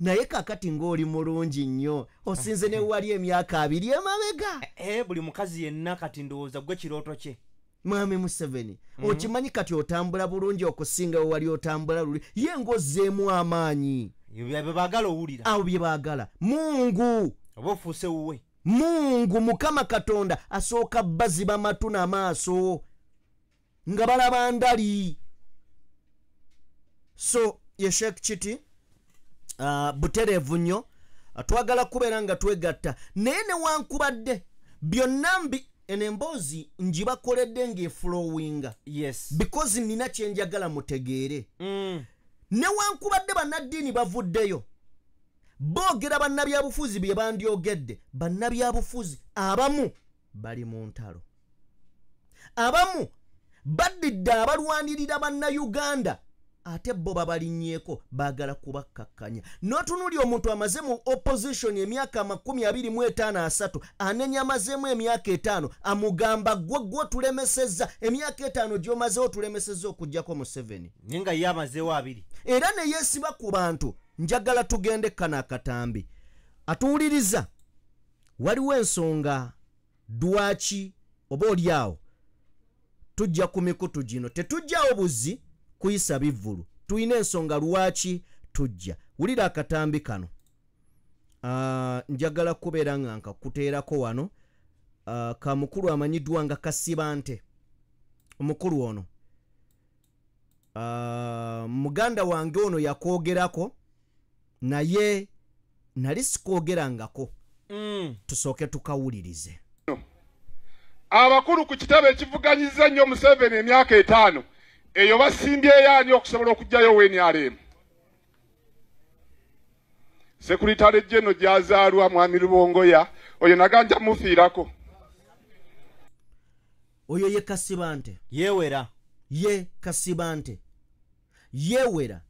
Naye kaakati ng'oli mulungi nnyo, osinze ne wali emyaka 2 emabega. Buli mukazi yenna kati ndowooza gwe kirooto kye. Mwami Museveni, okimanyi kati otambula bulungi okusinga we wali otambula luli, ye ng'ozzeemu amaanyi. Ebyo bye baagala owulira. Awo bye baagala. Mungu oba ofuuse wuwe. Mungu Mukama Katonda asooka baziba matu n'amaaso nga balaba ndali. So ye Sheikh Kiti butereevu nnyo, twagala kubeera nga twegatta, naye newankubadde byonna mbi eno emboozi ngibakoledde ng'eflowinga. Yes. Because nina kye njagala mutegeere. Newankubadde bannaddiini bavuddeyo boogera bannabyabufuzi bye bandyogedde, bannabyabufuzi abamu bali mu ntalo, abamu Baddidde abalwanirira bannayuganda ate bo babalinnyeeko, baagala kubakkakkanya. N'otunuulira omuntu amaze mu opposition emyaka 25-30, anenya amazeemu emyaka 5, amugamba gwe gwe otulemesezza emyaka 5 gy'omazeewo, otulemesezza okuggyako Museveni, naye nga ye amazeewo 2. Era ne yeesiba ku bantu. Njagala tugende kano akatambi atuwuliriza. Waliwo ensonga lwaki oba oliawo tujja ku mikutu gino, tetujjawo buzzi kuyisa bivvulu, tulina ensonga lwaki tujja. Wulira akatambi kano. Njagala kubeera nga nkakuteerako wano. Ka mukulu amanyiddwa nga Kasibante. Omukulu ono muganda wange ono yakwogerako, naye nali sikwogerangako. Tusooke tukawulirize. Abakulu ku kitabo ekivuganyiza nnyo Museveni emyaka 5 eyo basimbyeyo ani okusobola okuggyayo NRM? Sekuritale General gy'azaalwa Mwami Lubongoya oyo naganja mufiirako. Oyo ye Kasibante. Yeewera. Ye Kasibante yeewera.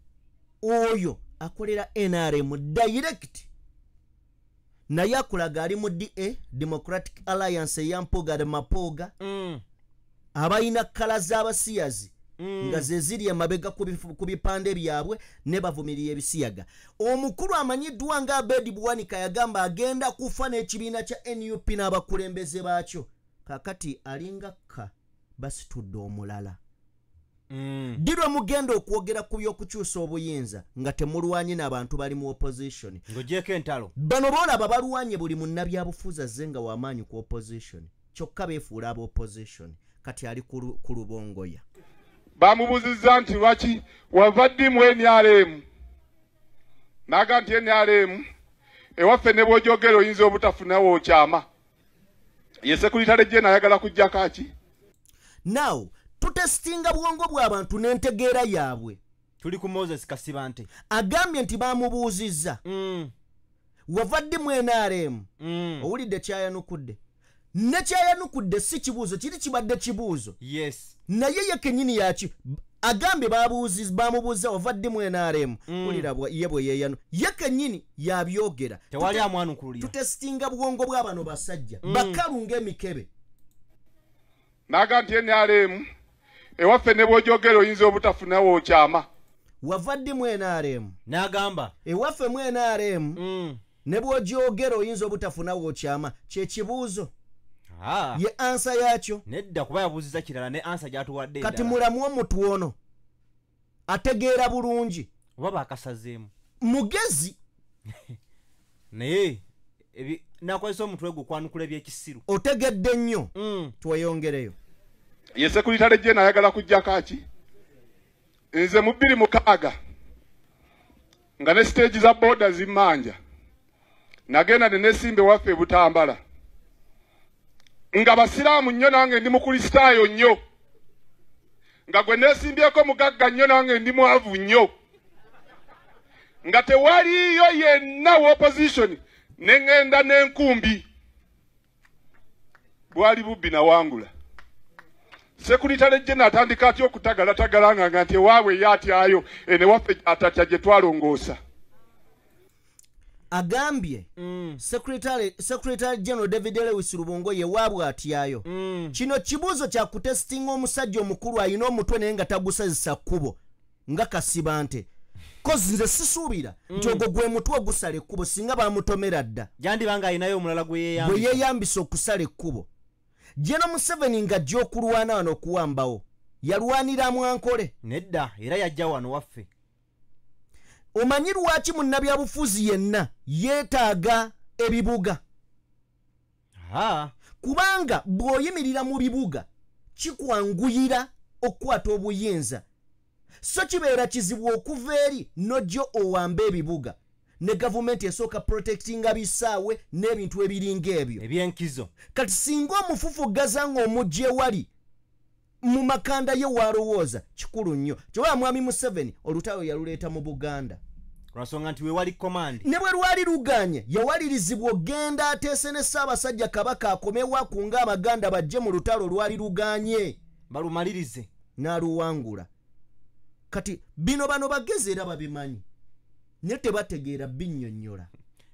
Oyo akolera NRM direct, naye akulaga ali mu DA, Democratic Alliance eya Mpuuga de Mapuuga, abalina kkala z'abasiyazi nga ze ziri emabega ku bipande byabwe ne bavumirira ebisiyaga. Omukulu amanyiddwa nga Abedi Bwanika yagamba agenda kufa n'ekibiina kya NUP n'abakulembeze baakyo. Kaakati alinga kka basitudde omulala. Ddi lwe mugenda okwogera ku by'okukyusa obuyinza nga temulwanye n'abantu bali mu opposition? Ng'ogyeko entalo. Bano boolaba balwanye buli munnabyabufuzi azze nga w'amaanyi ku opposition, kyokka beefuula aba opposition. Kati ali ku Lubongoya. Bamubuuzizza nti lwaki wava ddi mu NRM? N'agamba nti NRM ewaffe ne bw'ogyogera oyinza obutafunawo kyama. Ye Sekuritale General ayagala kuggyako ki? Now tutesitinga bwongo bw'abantu n'entegeera yaabwe. Tuli ku Moses Kasibante. Agambye nti bamubuuzizza wava ddi mu NRM? Owulidde kyayanukudde. Ne kyayanukudde si kibuuzo, kiri kibadde kibuuzo. Yes. Naye ye kennyini yaki agambye bamubuuza wava ddi mu NRM? Wulira ye bwe yeeyanu, ye kennyini yabyogera. Tewali amwanukulira. Tutesitinga bwongo bw'abano basajja bakalu ng'emikebe. N'agamba nti NRM ewaffe ne bw'ogyogera oyinza obutafunawo kyama. Wava ddi mu NRM? N'agamba ewaffe mu NRM ne bw'ogyogera oyinza obutafunawo kyama. Kye kibuuzo. Ye ansa yakyo. Nedda, kuba yabuuzizza kirala ne ansa gy'atuwadde endala. Kati mulamu omutu ono ategeera bulungi. Oba baakasazeemu. Mugezi. Naye nakozesa omutwe gwe okwanukula ebyekisiru. Otegedde nnyo. Tweyongereyo. Ye Sekuritale General ayagala kuggyako ki? Nze mu 2006 nga ne stage za boda zimmanja, nagenda ne nesimbe waffe e Butambala, nga basiraamu nnyo nange ndi mukristaayo nnyo, nga gwe nesimbyeko mugagga nnyo nange ndi mwavu nnyo, nga tewaliyo yenna wa opposition, ne ŋŋenda n'enkumbi. Bwali bubbi nawangula. Sekuritale General atandika atya okutagalatagala nga nti ewaabwe ye atyayo, ene waffe atatya gye twalongoosa. Agambye Secretary General David Lewis Rubongoya waabwe atyayo. Kino kibuuzo kya kutesitinga omusajja omukulu alina omutwe naye nga tagusazisa kkubo nga Kasibante. Kozi nze sisuubira nti ogwo gwe mutwe ogusala ekkubo singa bamutomera dda. Yandiba nga alinayo omulala gwe yeeyambisa. Gwe yeeyambisa okusala ekkubo. General Museveni ng'ajja okulwana wano okuwambawo, yalwanira Mwankole. Nedda, era yajja wano waffe. Omanyi lwaki munnabyabufuzi yenna yeetaaga ebibuga? Kubanga bw'oyimirira mu bibuga kikwanguyira okukwata obuyinza. So kibeera kizibu okuva eri n'ojja owambe ebibuga. Ne gavumenti esooka protectinga bisaawe n'ebintu ebiringa ebyo ebyenkizo. Kati singa omufufu gaza ng'omujja ewali mu makanda ye walowooza kikulu nnyo. Kyova Mwami Museveni olutalo yaluleeta mu Buganda. Lwansonga nti wewali command. Ne bwe lwali luganye yawalirizibwa ogenda ateese ne Ssaabasajja Kabaka akomewo akunga Abaganda bajje mu lutalo lwali luganye. Balumalirize. N'aluwangula. Kati bino bano bagezi era babimanyi, naye tebategeera binnyonnyola.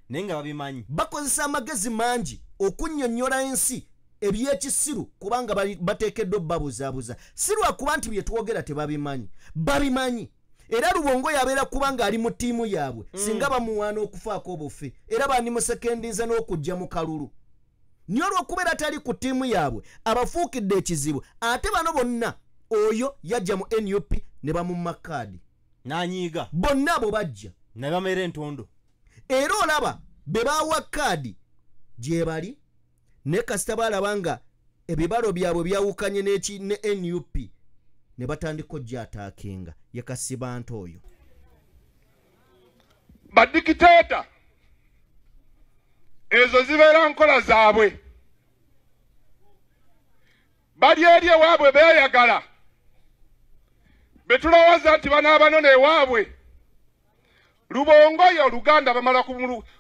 Naye nga babimanyi. Bakozesa amagezi mangi okunnyonnyola ensi ebyekisiru, kubanga bateekeddwa obbabuzaabuza. Si lwakuba nti bye twogera tebabimanyi, babimanyi. Era Lubongo yabeera kubanga ali mu ttiimu yaabwe, singa bamuwaana okufaako obufi, era bandimusekendiza n'okujja mu kalulu. Naye olw'okubeera tali ku ttiimu yaabwe, abafuukidde ekizibu. Ate bano bonna, oyo yajja mu NUP ne bamumma kaadi. N'anyiiga. Bonna abo bajja. Ne bamera entondo. Era olaba be baawa kaadi gye bali, naye kasita baalaba nga ebibalo byabwe byawukanye ne NUP, ne batandika ojja ye Kasibante oyo. Badikiteeta ezo zibeera nkola zaabwe, bali eri ewaabwe beeyagala, betulowooza nti banaabanona ewaabwe. Lubongoya Oluganda bamala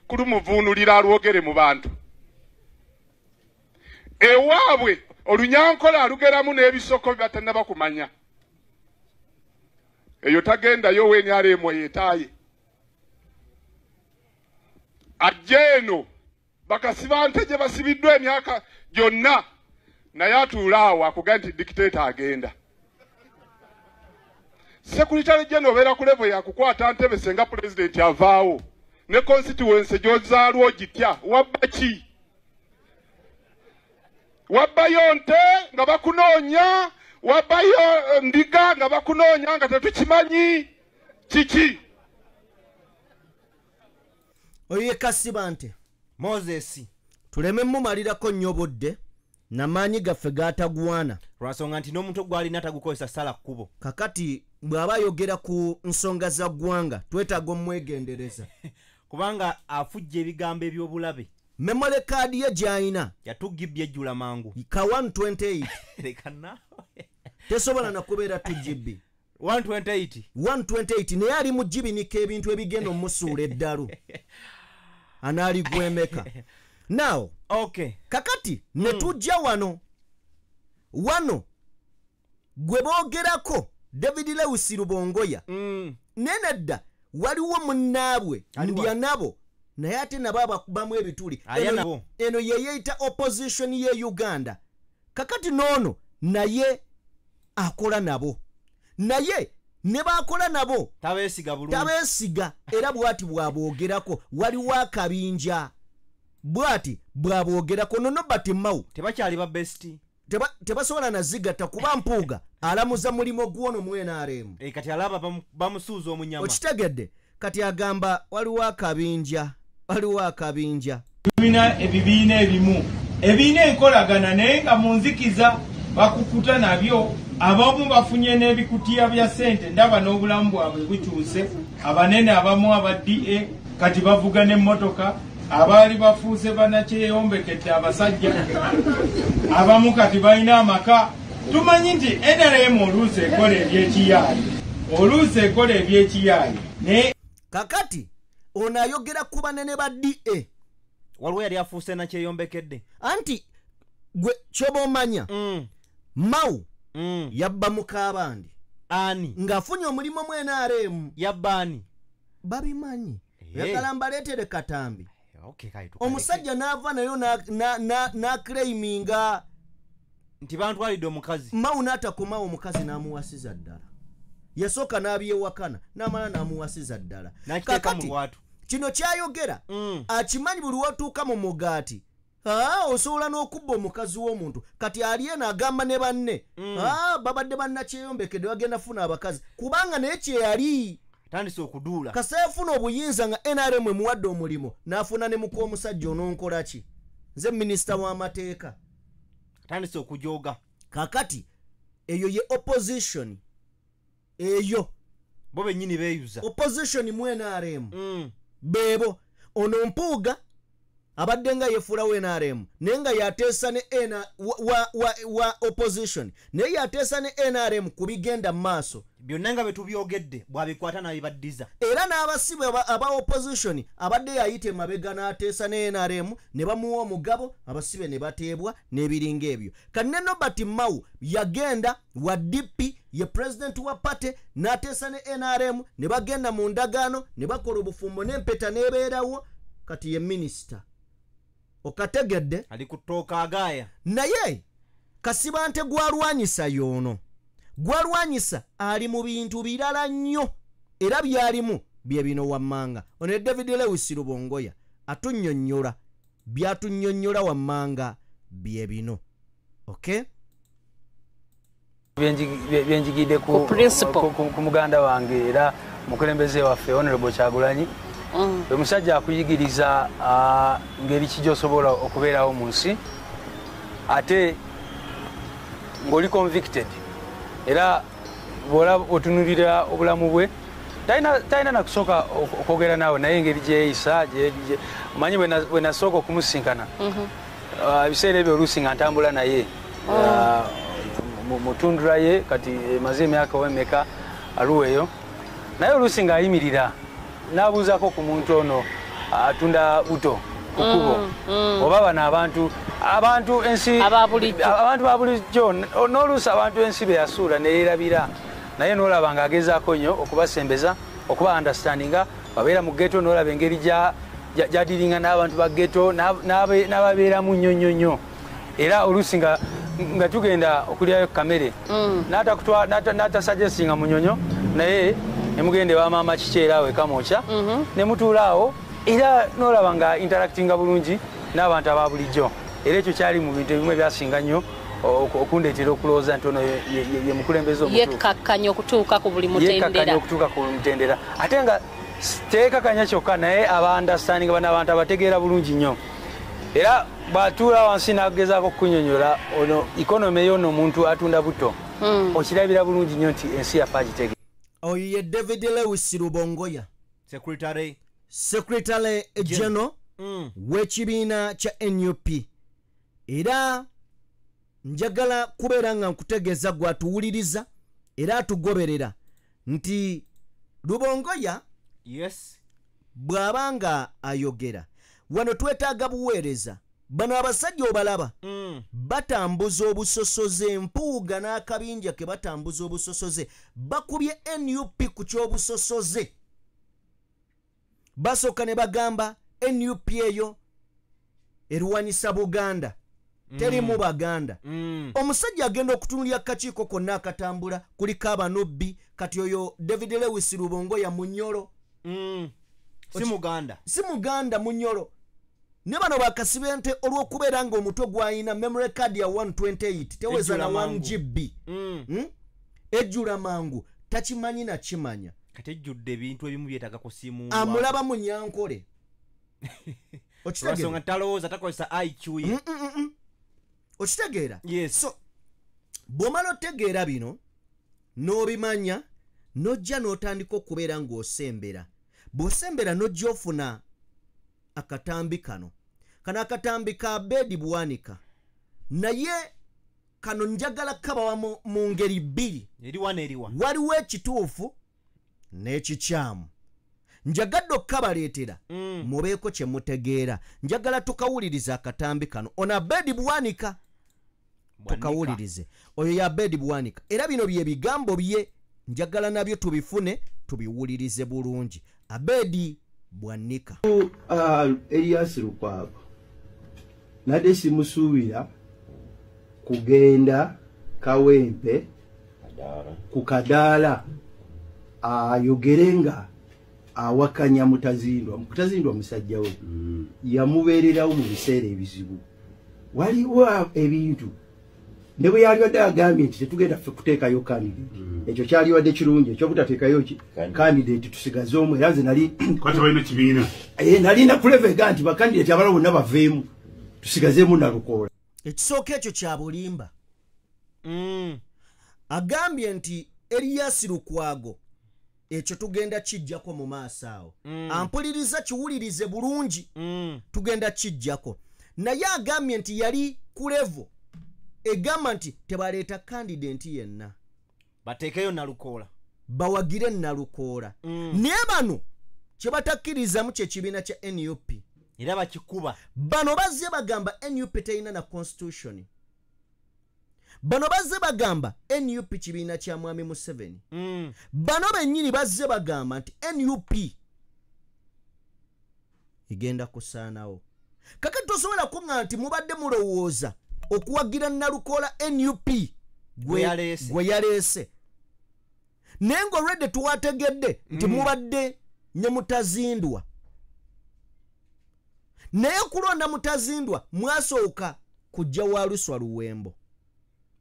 kulumuvuunulira alwogere mu bantu. Ewaabwe olunyankola alugeramu n'ebisoko bye batannaba kumanya. Eyo tagendayo WNRM yeetaaye. Ajja eno bakasibante gye basibiddwa emyaka gyonna, naye atuula awo akugaa nti dictator agenda. Secretary General obeera ku level yakukwata ntebe senga pulezidenti avaawo, ne constituency gy'ozaalwa ogitya. Wabba ki? Wabbayo nte nga bakunoonya, wabbayo ndiga nga bakunoonya nga tetukimanyi kiki. Oyo ye Kasibante Moses. Tuleme mumalirako nnyo budde namaanyi gaffe gaatagwana, lwansonga nti n'omuntu gwalina tagukozesa sala kkubo. Kakati bw'aba ayogera ku nsonga za ggwanga twetaaga omwegendereza, kubanga afujja ebigambo eby'obulabe. Memory card ye gy'alina ya 2 GB ejjula mangu. Ka 128. Leka naawe. Tesobola nakubeera 2 GB. 128. 128, naye ali mu gibinika ebintu ebigenda omusuula eddalu anaaligwemeka now. Kakati ne tujja wano wano gwe boogerako David Lewis Rubongoya, naye nedda waliwo munnaabwe ndya nabo, naye ate nabo abakubamu ebituli. Alya nabo. Eno yeyeyita opposition ye Uganda. Kakati noono naye akola nabo, naye ne bakola nabo tabeesiga bulungi. Tabeesiga, era bw'ati bw'aboogerako waliwo akabinja, bw'ati bw'aboogerako nono batimawu tebakyali ba bestie. Tebasobola nazigatta kuba Mpuuga alamuza mulimu gwono mu NRM. Kati alaba bamusuuza omunyama. Okitegedde? Kati agamba waliwo akabinja, waliwo akabinja. Tulina ebibiina ebimu ebiina enkolagana, naye nga mu nzikiza bakukuta nabyo. Abamu bafunye n'ebikutiya bya ssente, ndaba n'obulamu bwabwe bukyuse. Abanene abamu aba DA kati bavuga n'emmotoka, abaali bafuuse bannakyeyombekedde abasajja, abamu kati balina amaka. Tumanyi nti NRM oluusi ekola ebyekiyaayi, oluusi ekola ebyekiyaayi, naye Kakati ono ayogera ku banene ba DA. Waliwo yali afuuse nakyeyombekedde. Anti gwe kyoba omanya, Mao yabba mukaabandi. Ani? Ng'afunye omulimu mu NRM. Yabba ani? Babimanyi. Yagala mbaleetere katambi. Okay, kale tukaleke. Omusajja n'ava nayo n'aclaiminga nti bantwalidde omukazi. Mao n'atakomawo, omukazi n'amuwasiza ddala. Yasooka n'abyewakana, n'amala n'amuwasiza ddala. N'akiteeka mu Kakati, lwatu. kino kyayogera akimanyi buli wotuuka mu mugaati, osobola n'okubba omukazi w'omuntu. Kati ali eno agamba ne banne, babadde bannakyeyombekedde bagenda funa abakazi, kubanga naye kye yali Atandise okuduula. Kasita yafuna obuyinza nga NRM emuwadde omulimu, n'afuna ne muka omusajja ononkola ki, nze minisita w'amateeka. Atandise okujooga. Kakati eyo ye opposition eyo. Bo bennyini beeyuza. Opposition mu NRM beebo ono Mpuuga abadde nga yefuulawo NRM naye nga yateesa ne wa opposition, naye yateesa ne NRM ku bigenda mu maaso byonna nga bwe tubyogedde bw'abikwata n'abibaddiza. Era n'abasibe aba opposition abadde yayita emabega n'ateesa ne NRM ne bamuwa omugabo, abasibe ne bateebwa n'ebiringa ebyo. Kati ne Norbert Mao yagenda wa DP, ye president wa party, n'ateesa ne NRM ne bagenda mu ndagaano ne bakola obufumbo n'empeta n'ebeerawo. Kati ye minisita okategedde ali kutooka agaaya. Naye Kasibante gwalwanyisa y'ono, gwalwanyisa ali mu bintu birala nnyo, era byalimu bye bino wammanga. Ono David Lewis Rubongoya atunnyonnyola byatunnyonnyola wammanga bye bino. Okay, byenjigidde ku muganda wange era mukulembeze waffe Honorable Kyagulanyi. Omusajja akuyigiriza ngeri ki gy'osobola okubeerawo mu nsi ate ng'oli convicted, era bw'olaba otunulira obulamu bwe talina nakusooka okwogera naawe, naye engeri gyeyisa omanyi bwe nasooka okumusinkana ebiseera ebyo oluusi nga ntambula naye mu tundura ye, kati emaze emyaka wemeka aluweeyo, naye oluusi ng'ayimirira n'abuuzaako ku muntu ono atunda buto ku kkubo, oba bano abantu ensi abantu ba bulijjo, n'oluusi abantu ensi be yasuula ne yeerabira, naye n'olaba ng'agezaako nnyo okubasembeza, okuba understandinga. Babeera mu ghetto, n'olaba engeri gy'adiringa n'abantu ba ghetto n'ababeeramu nnyo nnyo nnyo. Era oluusi nga tugenda okulyayo kamere n'atasuggestinga munyonyo, naye nemugende wa maama kikeera awo ekamwokya ne mutuula awo, era n'olaba nga interactinga bulungi n'abantu aba bulijjo. Era ekyo kyali mu bintu ebimu ebyasinga nnyo okundeetera okulowooza nti ono ye mukulembeze omutuufu. Yekkakkanya okutuuka ku buli mutendera. Yekkakkanya okutuuka ku buli mutendera, ate nga teekakkanya kyokka, naye aba understanding bano abantu abategeera bulungi nnyo. Era bw'atuula wansi n'agezaako okukunnyonnyola ono economy y'ono omuntu atunda buto, okirabira bulungi nnyo nti ensi yaffe agitegeera. Oyo ye David Lewis Rubongoya, Secretary General w'ekibiina kya NUP. Era njagala kubeera nga nkutegeeza gwatuwuliriza era atugoberera nti Rubongoya yes, bw'aba nga ayogera wano twetaaga buweereza. Bano abasajja obalaba batambuza obusosoze, Mpuuga n'akabinja ke batambuza obusosoze, bakubye NUP ku ky'obusosoze. Basooka ne bagamba NUP eyo erwanyisa Buganda, terimu Baganda. Omusajja agenda okutunulira akakiiko konna akatambula kuliko abanubbi. Kati oyo David Lewis Rubongoya munyoro, si Muganda, si Muganda, munyoro. Ne bano bakasibente olw'okubeera ng'omutwe gwayina memory card ya 128 teweza na 1 GB ejjula mangu, takimanyi na kimanya. Kati ejjudde ebintu ebimu byetaaga kusiimuulwa. Amulaba munyankole. Okitegeera? Talowooza, takozesa IQ ye. Okitegeera? Yes. So bw'omala otegeera bino n'obimanya, n'ojja n'otandika okubeera ng'osembera. Bw'osembera n'ojja ofuna akatambi kano. Kano akatambi ka Bedi Bwanika, naye kano njagala kabawa mu ngeri bbiri. Eriwa n'eriwa. Waliwo ekituufu n'ekikyamu. Njagadde okukabaleetera mubeeko kye mutegeera. Njagala tukawulirize akatambi kano. Ono Abedi Bwanika, tukawulirize. Oyo ye Abedi Bwanika, era bino bye bigambo bye, njagala nabyo tubifune tubiwulirize bulungi. Abedi Bwanika. Erias Lukwago nadde simusuubira kugenda Kawempe ku kadaala ayogere nga awakanya Mutazindwa. Mutazindwa musajja we yamubeererawo mu biseera ebizibu. Waliwo ebintu ne bwe yaliwadde agambye nti tetugenda ffe kuteekayo candidate, ekyo kyaliwadde kirungi ekyobutateekayo candidate, tusigaze omu. Era nze nali nalina kulevega nti bakandidate abalala bonna baveemu tusigazeemu Nalukoola. Ekisooka ekyo kya bulimba. Agambye nti Erias Lukwago Ekyo tugenda kijjako mu maaso awo. Ampuliriza kiwulirize bulungi. Tugenda kijjako. Naye agambye nti yali ku level egamba nti tebaleeta candidate yenna, bateekeyo Nalukoola, bawagire Nalukoola. Naye bano kye batakkirizamu kye kibiina kya NUP, era bakikuba. Bano bazze bagamba NUP terina na constitution. Bano bazze bagamba NUP kibiina kya Mwami Museveni. Bano bennyini bazze bagamba nti NUP egenda kusaanawo. Kakati tosobola kuŋŋa nti mubadde mulowooza okuwagira Nalukoola NUP gwe yaleese, naye ng'olwedde tuwategedde nti mubadde ne Mutazindwa. Naye kulonda Mutazindwa mwasooka kujja wa Luswa Luwembo,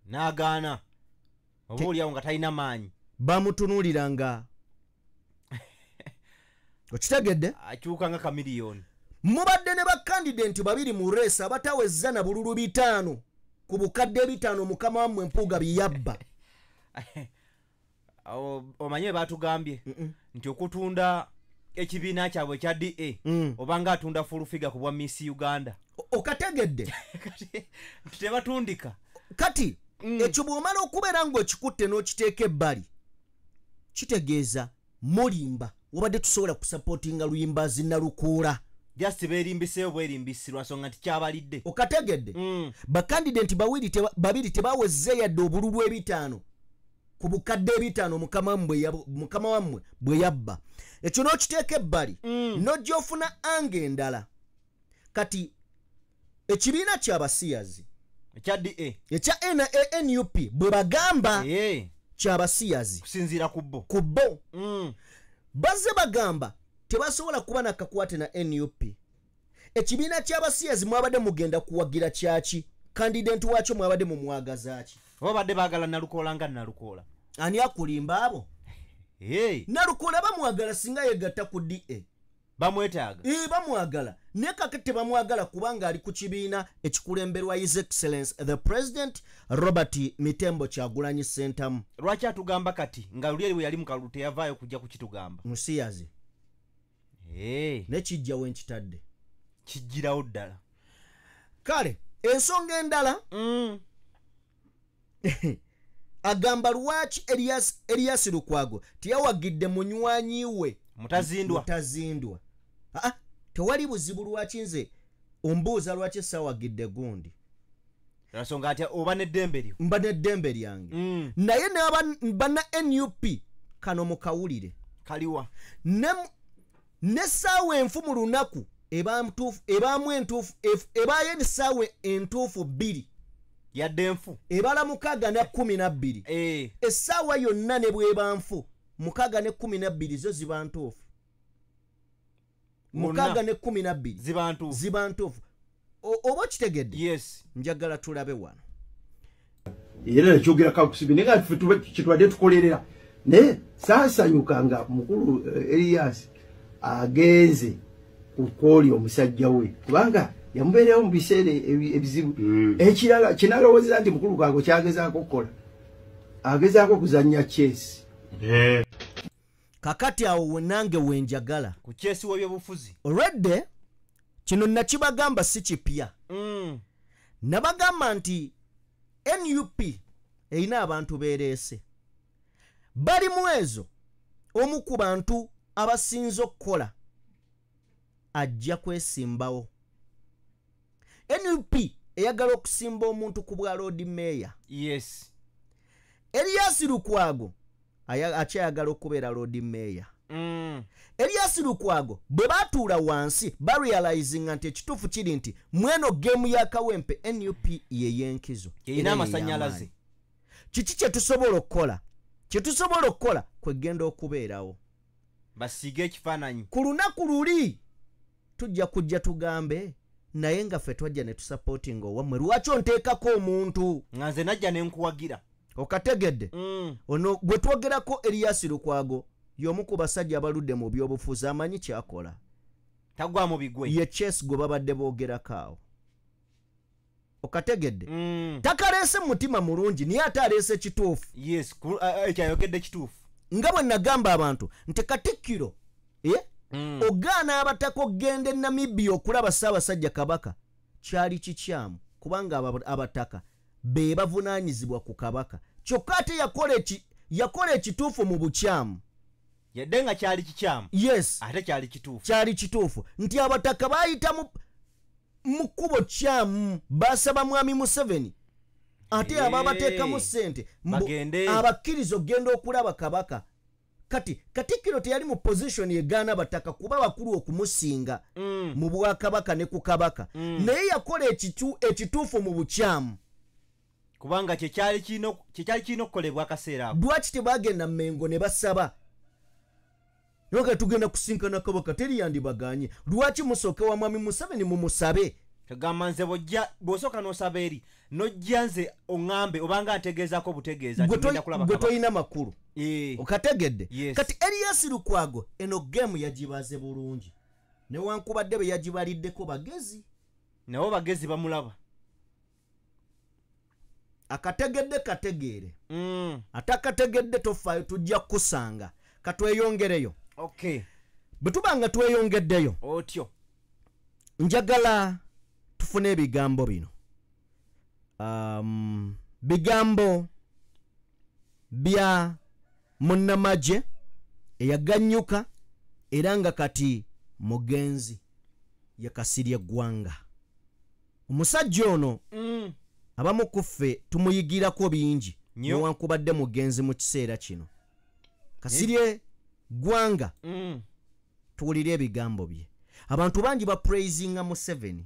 n'agaana oba oliawo nga talina maanyi, bamutunuulira nga okitegedde, akyuka nga kamiliyoni. Mubadde ne bakandidenti babiri mu reesi abatawezza na bululu 5 ku bukadde 5 mukama wammwe Mpuuga bye yabba. Omanye batugambye nti okutunda ekibiina kyabwe ekya DA obanga atunda full figure ku bwa Miss Uganda. Okategedde nti tebatundika. Kati ekyo bw'omala okubeera ng'okikutte n'okiteeka ebbali, kitegeeza mulimba. Wabadde tusobola kusapootinga Luyimbazi Nalukoola, just beerimbiseeyo bwerimbisi lwa nsonga nti kyabalidde. Okategedde? Bakandidenti babiri tebawezze yadde obululu 5 ku bukadde 5 mukama wammwe bwe yabba. Ekyo n'okiteeka ebbali, n'ojja ofuna ange endala. Kati ekibiina ky'abasiyazi ekya DA ekya NUP bwe bagamba ky'abasiyazi kusinziira ku bo, bazze bagamba tebasobola kuba nakakwate na NUP. Ekibiina ky'abasiyazi mwabadde mugenda kuwagira kyaki? Kandidenti waakyo mwabadde mumwagazaaki? Oba badde baagala Nalukoola nga Nalukoola. Ani akulimba abo? Nalukoola bamwagala singa yegatta ku DA. Bamwetaaga. Bamwagala. Naye kakati tebamwagala kubanga ali ku kibiina ekikulemberwa His Excellence the President Robert Mitembo Kyagulanyi Ssentamu. Lwaki atugamba kati nga luli eri we yali mu kalulu teyavaayo kujja kukitugamba? Musiyazi. Ne kijja we nkitadde. Kijjirawo ddala. Kale ensonga endala, agamba lwaki Elias Lukwago teyawagidde munywanyi we Mutazindwa. Tewali buzibu lwaki nze ombuuza lwaki sawagidde gundi. Ensonga ati oba n'eddembe lyo. Mba n'eddembe lyange. Naye banna NUP kano mukawulire. Kaliwa. N'essaawa enfu mu lunaku ebaamu entuufu, ebaayo essaawa entuufu 2. Yadde enfu. Ebala 6 na 12. Essaawa yonna ne bw'eba nfu, 6 ne 12 zo ziba ntuufu. 6 ne 12 ziba ntuufu. Oba okitegedde? Yes. Njagala tulabe wano. Era ekyogera kakusibi naye nga ffe kitwadde tukolerera. Naye saasanyuka nga mukulu Elias agenze ku kooli omusajja we, kubanga yamubeerewo mu biseera ebizibu. Ekirala kinalowoozeza nti mukulu Lukwago kyagezaako okukola, agezaako okuzannya chess. Kakati awo nange wenjagala ku chess w'ebyobufuzi. Olwedde kino nakibagamba si kipya. Nabagamba nti NUP erina abantu beereese. Bali mu ezo omu ku bantu abasinze okukola ajja kwesimbawo. NUP eyagala okusimba omuntu ku bwa Lord Mayor. Yes. Elias Lukwago akyayagala okubeera Lord Mayor. Elias Lukwago bwe batuula wansi barealizinga nti ekituufu kiri nti mweno geemu ya Kawempe NUP ye y'enkizo. Erina amasannyalaze. Kiki kye tusobola okukola? Kye tusobola okukola kwegenda okubeerawo. Basiige ekifaananyi. Ku lunaku luli tujja kujja tugambe naye nga ffe twajja ne tusupportinga owammwe. Lwaki onteekako omuntu? Nga nze najja ne nkuwagira. Okategedde? Ono gwe twogerako Elias Lukwago y'omu ku basajja abaludde mu byobufuzi amanyi kyakola. Tagwa mu bigwe. Ye chess gwe babadde boogerako awo. Okategedde? Takaleese mutima mulungi naye ate aleese kituufu. Yes, ekyayogedde kituufu. Nga bwe nagamba abantu nti Katikkiro ogaana abataka okugenda e Namibia okulaba Ssaabasajja Kabaka kyali kikyamu, kubanga abataka be bavunaanyizibwa ku Kabaka. Kyokka ate yakola ekituufu mu bukyamu. Yadde nga kyali kikyamu. Yes. Ate kyali kituufu. Kyali kituufu nti abataka bayita mu kkubo kyamu, basaba Mwami Museveni ate ababateekamu ssente abakkiriza okugenda okulaba Kabaka. Kati Katikkiro teyali mu position egaana bataka kuba bakulu okumusinga mu bwakabaka ne ku Kabaka. Naye yakola ekituufu mu bukyamu, kubanga kyekyali kirina okukolebwa akaseera ako. Lwaki tebagenda Mmengo ne basaba nga tugenda kusinkana Kabaka? Teri yandibaganye. Lwaki musooke wa Mwami Museveni mumusabe? Kagamba nze bw'osooka n'osaba eri nojja nze oŋŋambe obanga ntegeezaako butegeeza nti ngenda kulaba Kabaka. Gwe tolina makulu. Okategedde? Kati Erias Lukwago eno geemu yagibaze bulungi, newankubadde be yagibaliddeko bagezi, nabo bagezi bamulaba. Akategedde kategeere, atakategedde tofaayo, tujja kukusanga. Katweyongereyo. Okay. Bwe tuba nga tweyongeddeyo otyo, njagala tufune ebigambo bino. Bigambo bya munnamagye eyaganyuka era nga kati mugenzi ye Kasirye Ggwanga. Omusajja ono abamu ku ffe tumuyigirako bingi newankubadde mugenzi mu kiseera kino. Kasirye Ggwanga, tuwulire ebigambo bye. Abantu bangi bapraisinga Museveni,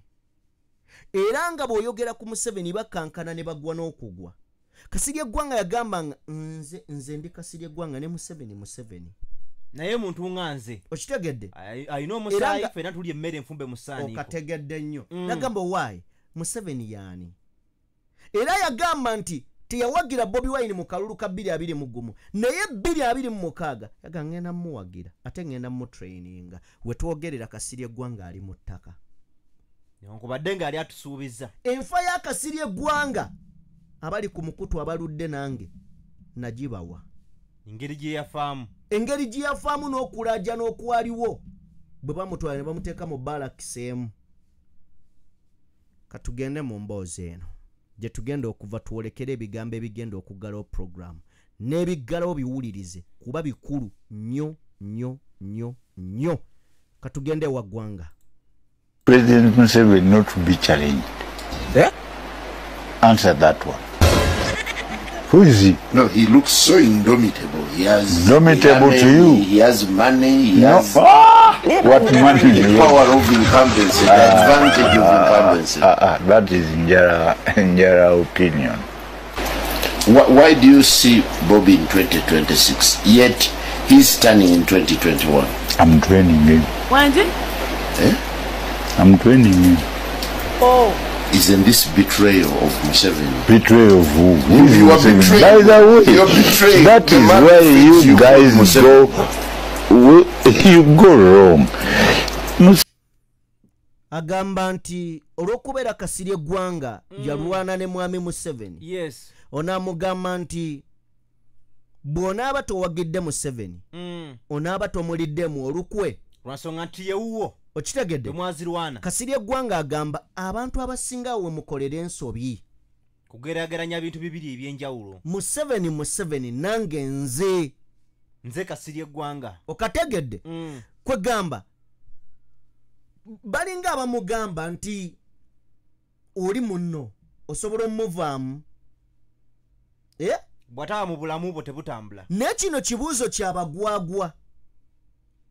era nga bw'oyogera ku Museveni bakankana ne bagwa n'okugwa. Kasirye Ggwanga yagamba nga nze ndi Kasirye Ggwanga ne Museveni Museveni, naye muntu nga nze. Okitegedde? Alina omusaayi, ffenna tulya emmere enfumbe mu ssaani. Okategedde nnyo. Nagamba why Museveni yaani? Era yagamba nti teyawagira Bobi Wine mu kalulu ka 2021, naye 2026 yaga ngenda muwagira ate ngenda mutraininga. We twogerera Kasirye Ggwanga ali mu ttaka, newankubadde ng'ali atusuubiza. Enfa ya Kasirye Ggwanga abali ku mukutu abaludde nange nagibawa engeri gye yafaamu, engeri gye yafaamu n'okulaja n'okwaliwo bwe bamutwala ne bamuteeka mu balakisi emu. Katugende mu mboozi eno gye tugenda okuva twolekere ebigambo ebigenda okuggalawo program n'ebiggalawo biwulirize kuba bikulu nnyo nnyo nnyo nnyo. Katugende ewa Ggwanga. President Museveni not to be challenged. Yeah? Answer that one. Who is he? No, he looks so indomitable. He has indomitable to you. He has money. He no. has What money? The power of incumbency, the advantage of incumbency. That is Njara opinion. Why do you see Bobby in 2026? Yet he's standing in 2021. I'm training him. Eh? I'm training him. Oh. Isn't this betrayal of Museveni? Betrayal of who? You are betraying. By the way, you're betraying. That is where you guys go. You go wrong. Agamba nti olw'okubeera Kasirye Ggwanga yalwana ne Mwami Museveni. Yes. Onaamugamba nti bw'onaaba towagidde Museveni, onaaba tomuliddemu olukwe lwansonga nti yewuwo. Okitegedde? Kasirye Ggwanga agamba abantu abasinga we mukolera ensobi kugeraageranya bintu bibiri ebyenjawulo. Museveni Museveni nange nze Kasirye Ggwanga. Okategedde? Kwegamba balinga abamugamba nti oli munno osobola omuvaamu, bw'ataba mu bulamu bwo tebutambula. Naye kino kibuuzo kyabagwagwa.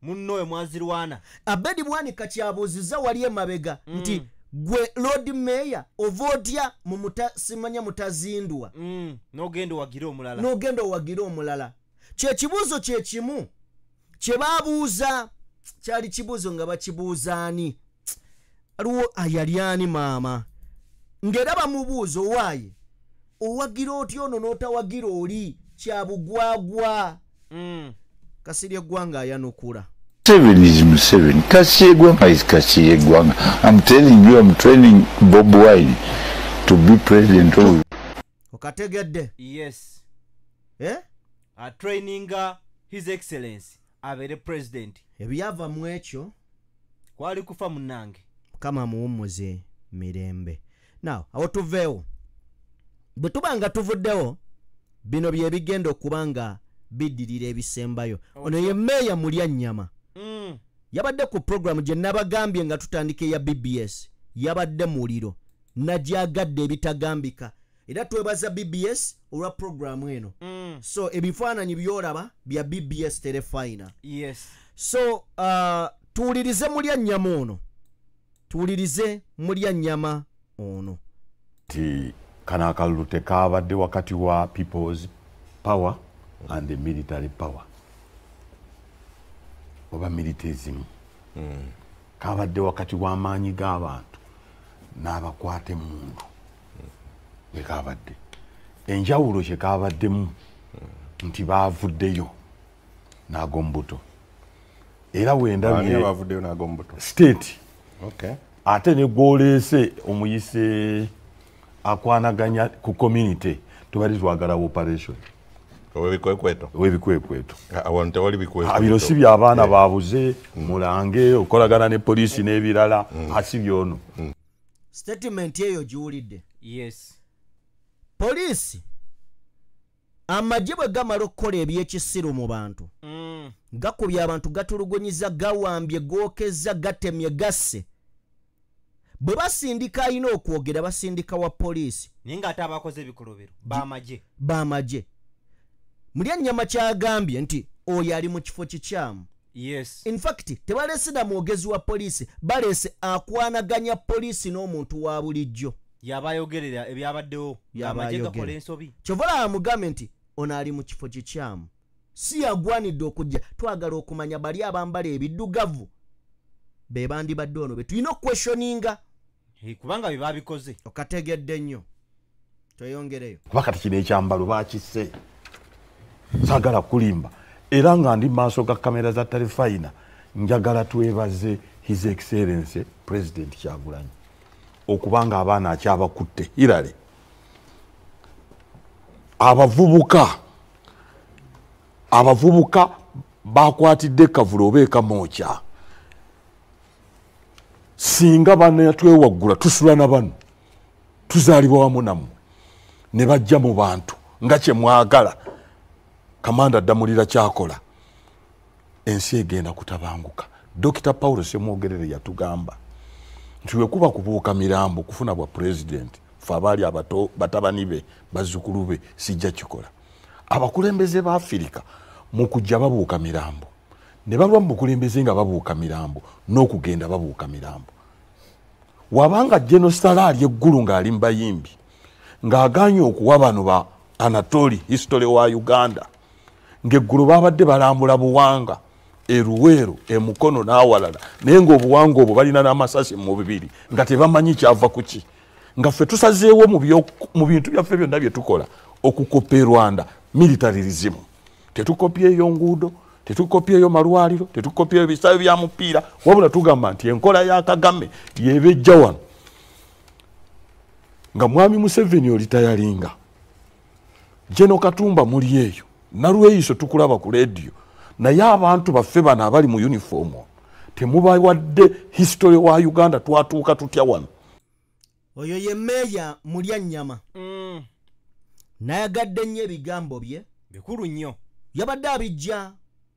Munno oyo mwazirwana. Abedi Bwanika kyabuuzizza wali emabega nti gwe Lord Mayor ova otya mu simanya mutazindwa n'ogenda owagira omulala, n'ogenda owagira omulala. Kyekibuuzo kyekimu kye baabuuza, kyali kibuuzo nga bakibuuza ani? Aliwo ayali ani maama? Ng'era bamubuuza owaaye owagira otya ono n'otawagira oli, kyabugwagwa. Kasirye Ggwanga ayanukula. Museveni is Museveni. Kasirye Ggwanga is Kasirye Ggwanga. I'm telling you, I'm training Bobi Wine to be president of. Okategedde? Yes. Eh? Traininga His Excellence abeere president. Ebyava mu ekyo kwali kufa munnange. Mukama muwummuze mirembe. Now awo tuveewo, bwe tuba nga tuvuddewo, bino bye bigenda okuba nga biddirira ebisembayo. Ono ye Meeya Mulyannyama. Yabadde ku programu gye nabagambye nga tutandika eya BBS, yabadde muliro nagyagadde ebitagambika, era twebaza BBS olwa programu eno. So ebifaananyi by'olaba bya BBS Terefayina. Yes. So tuwulirize Mulyannyama ono, tuwulirize Mulyannyama ono. Ti kano akalulu tekaabadde wakati wa people's power and the military power oba militarism. Kabadde wakati w'amaanyi g'abantu n'abakwata emmundu. Bwe kabadde enjawulo kye kabaddemu nti baavuddeyo n'ag'omubuto, era Ani wendabye abavuddeyo n'ag'omubuto? State. Okay. Ate ne gwoleese omuyise akwanaganya ku community, tubadde twagala operation Owebikwekweto. Owebikwekweto. Awantu tewali bikwekweto. Bino si by'abaana babuze mulange okolagana ne poliisi n'ebirala, asi byono. Statement eyo giwulidde? Yes. Poliisi, amagye bwe gamala okukola ebyekisiru mu bantu, gakubye abantu, gatulugunyiza, gawambye, gookeza, gatemye, gasse, bwe basindika alina okwogera, basindika wa poliisi. Naye ng'ate abakoze ebikolobero b'amagye. B'amagye. Mulyannyama kyagambye nti oyo ali mu kifo kikyamu. Yes. In fact tebalese na mwogezi wa poliisi, balese akwanaganya poliisi n'omuntu wa bulijjo. Yabayogerera ebyabaddewo. Yaba amagye ayogera. Gakola ensobi. Kyova olaba mugambe nti ono ali mu kifo kikyamu, si yagwanidde okujja. Twagala okumanya bali abambala ebiddugavu be bandibadde ono be tulina okuquestioninga. Kubanga bye babikoze. Okategedde nnyo, tweyongereyo. Kuba kati kino ekyambalo bakisse, saagala kulimba, era nga ndi maaso ga kamera za Terefayina, njagala twebaze His Excellence President Kyagulanyi okubanga abaana akyabakutte irale abavubuka bakwatidde kavule oba ekamwokya. Singa banatwewaggula tusula na bano, tuzaalibwa wamu nammwe, ne bajja mu bantu nga kye mwagala, kamanda Ddamulira kyakola, ensi egenda kutabanguka. Dr Paulo Semwogerere yatugamba nti wekuba kubuuka mirambo kufuna bwa president, fe abaali abato batabani be, bazzukulu be, sijja kikola. Abakulembeze ba Afirika mu kujja babuuka mirambo, ne balwa mu bukulembeze nga babuuka mirambo, n'okugenda babuuka mirambo. Wabanga General Saleh ali eggulu ng'ali mu bayimbi, ng'agaanye okuwa bano ba Anatoli history wa Uganda, ng'eggulu babadde balambula buwanga eruweero, emukono n'awalala, naye ng'obuwanga obwo balina n'amasasi mu bibiri nga tebamanyi kyava ku ki, nga ffe tusazeewo mu bintu byaffe byonna bye tukola okukopa e Rwanda militarism. Tetukopyeyo nguudo, tetukopyeyo malwaliro, tetukopyeyo bisaawe bya mupiira, wabula tugamba nti enkola ya Kagame yebejja wano nga mwami Museveni oli tayalinga, General Katumba muli eyo, Nalweyiso tukulaba ku rediyo, naye abantu baffe bano abali mu uniform temubawadde history wa Uganda, twatuuka tutya wano? Oyo ye Meeya Mulyannyama. Nayagadde nnyo ebigambo bye. Bikulu nnyo. Yabadde abijja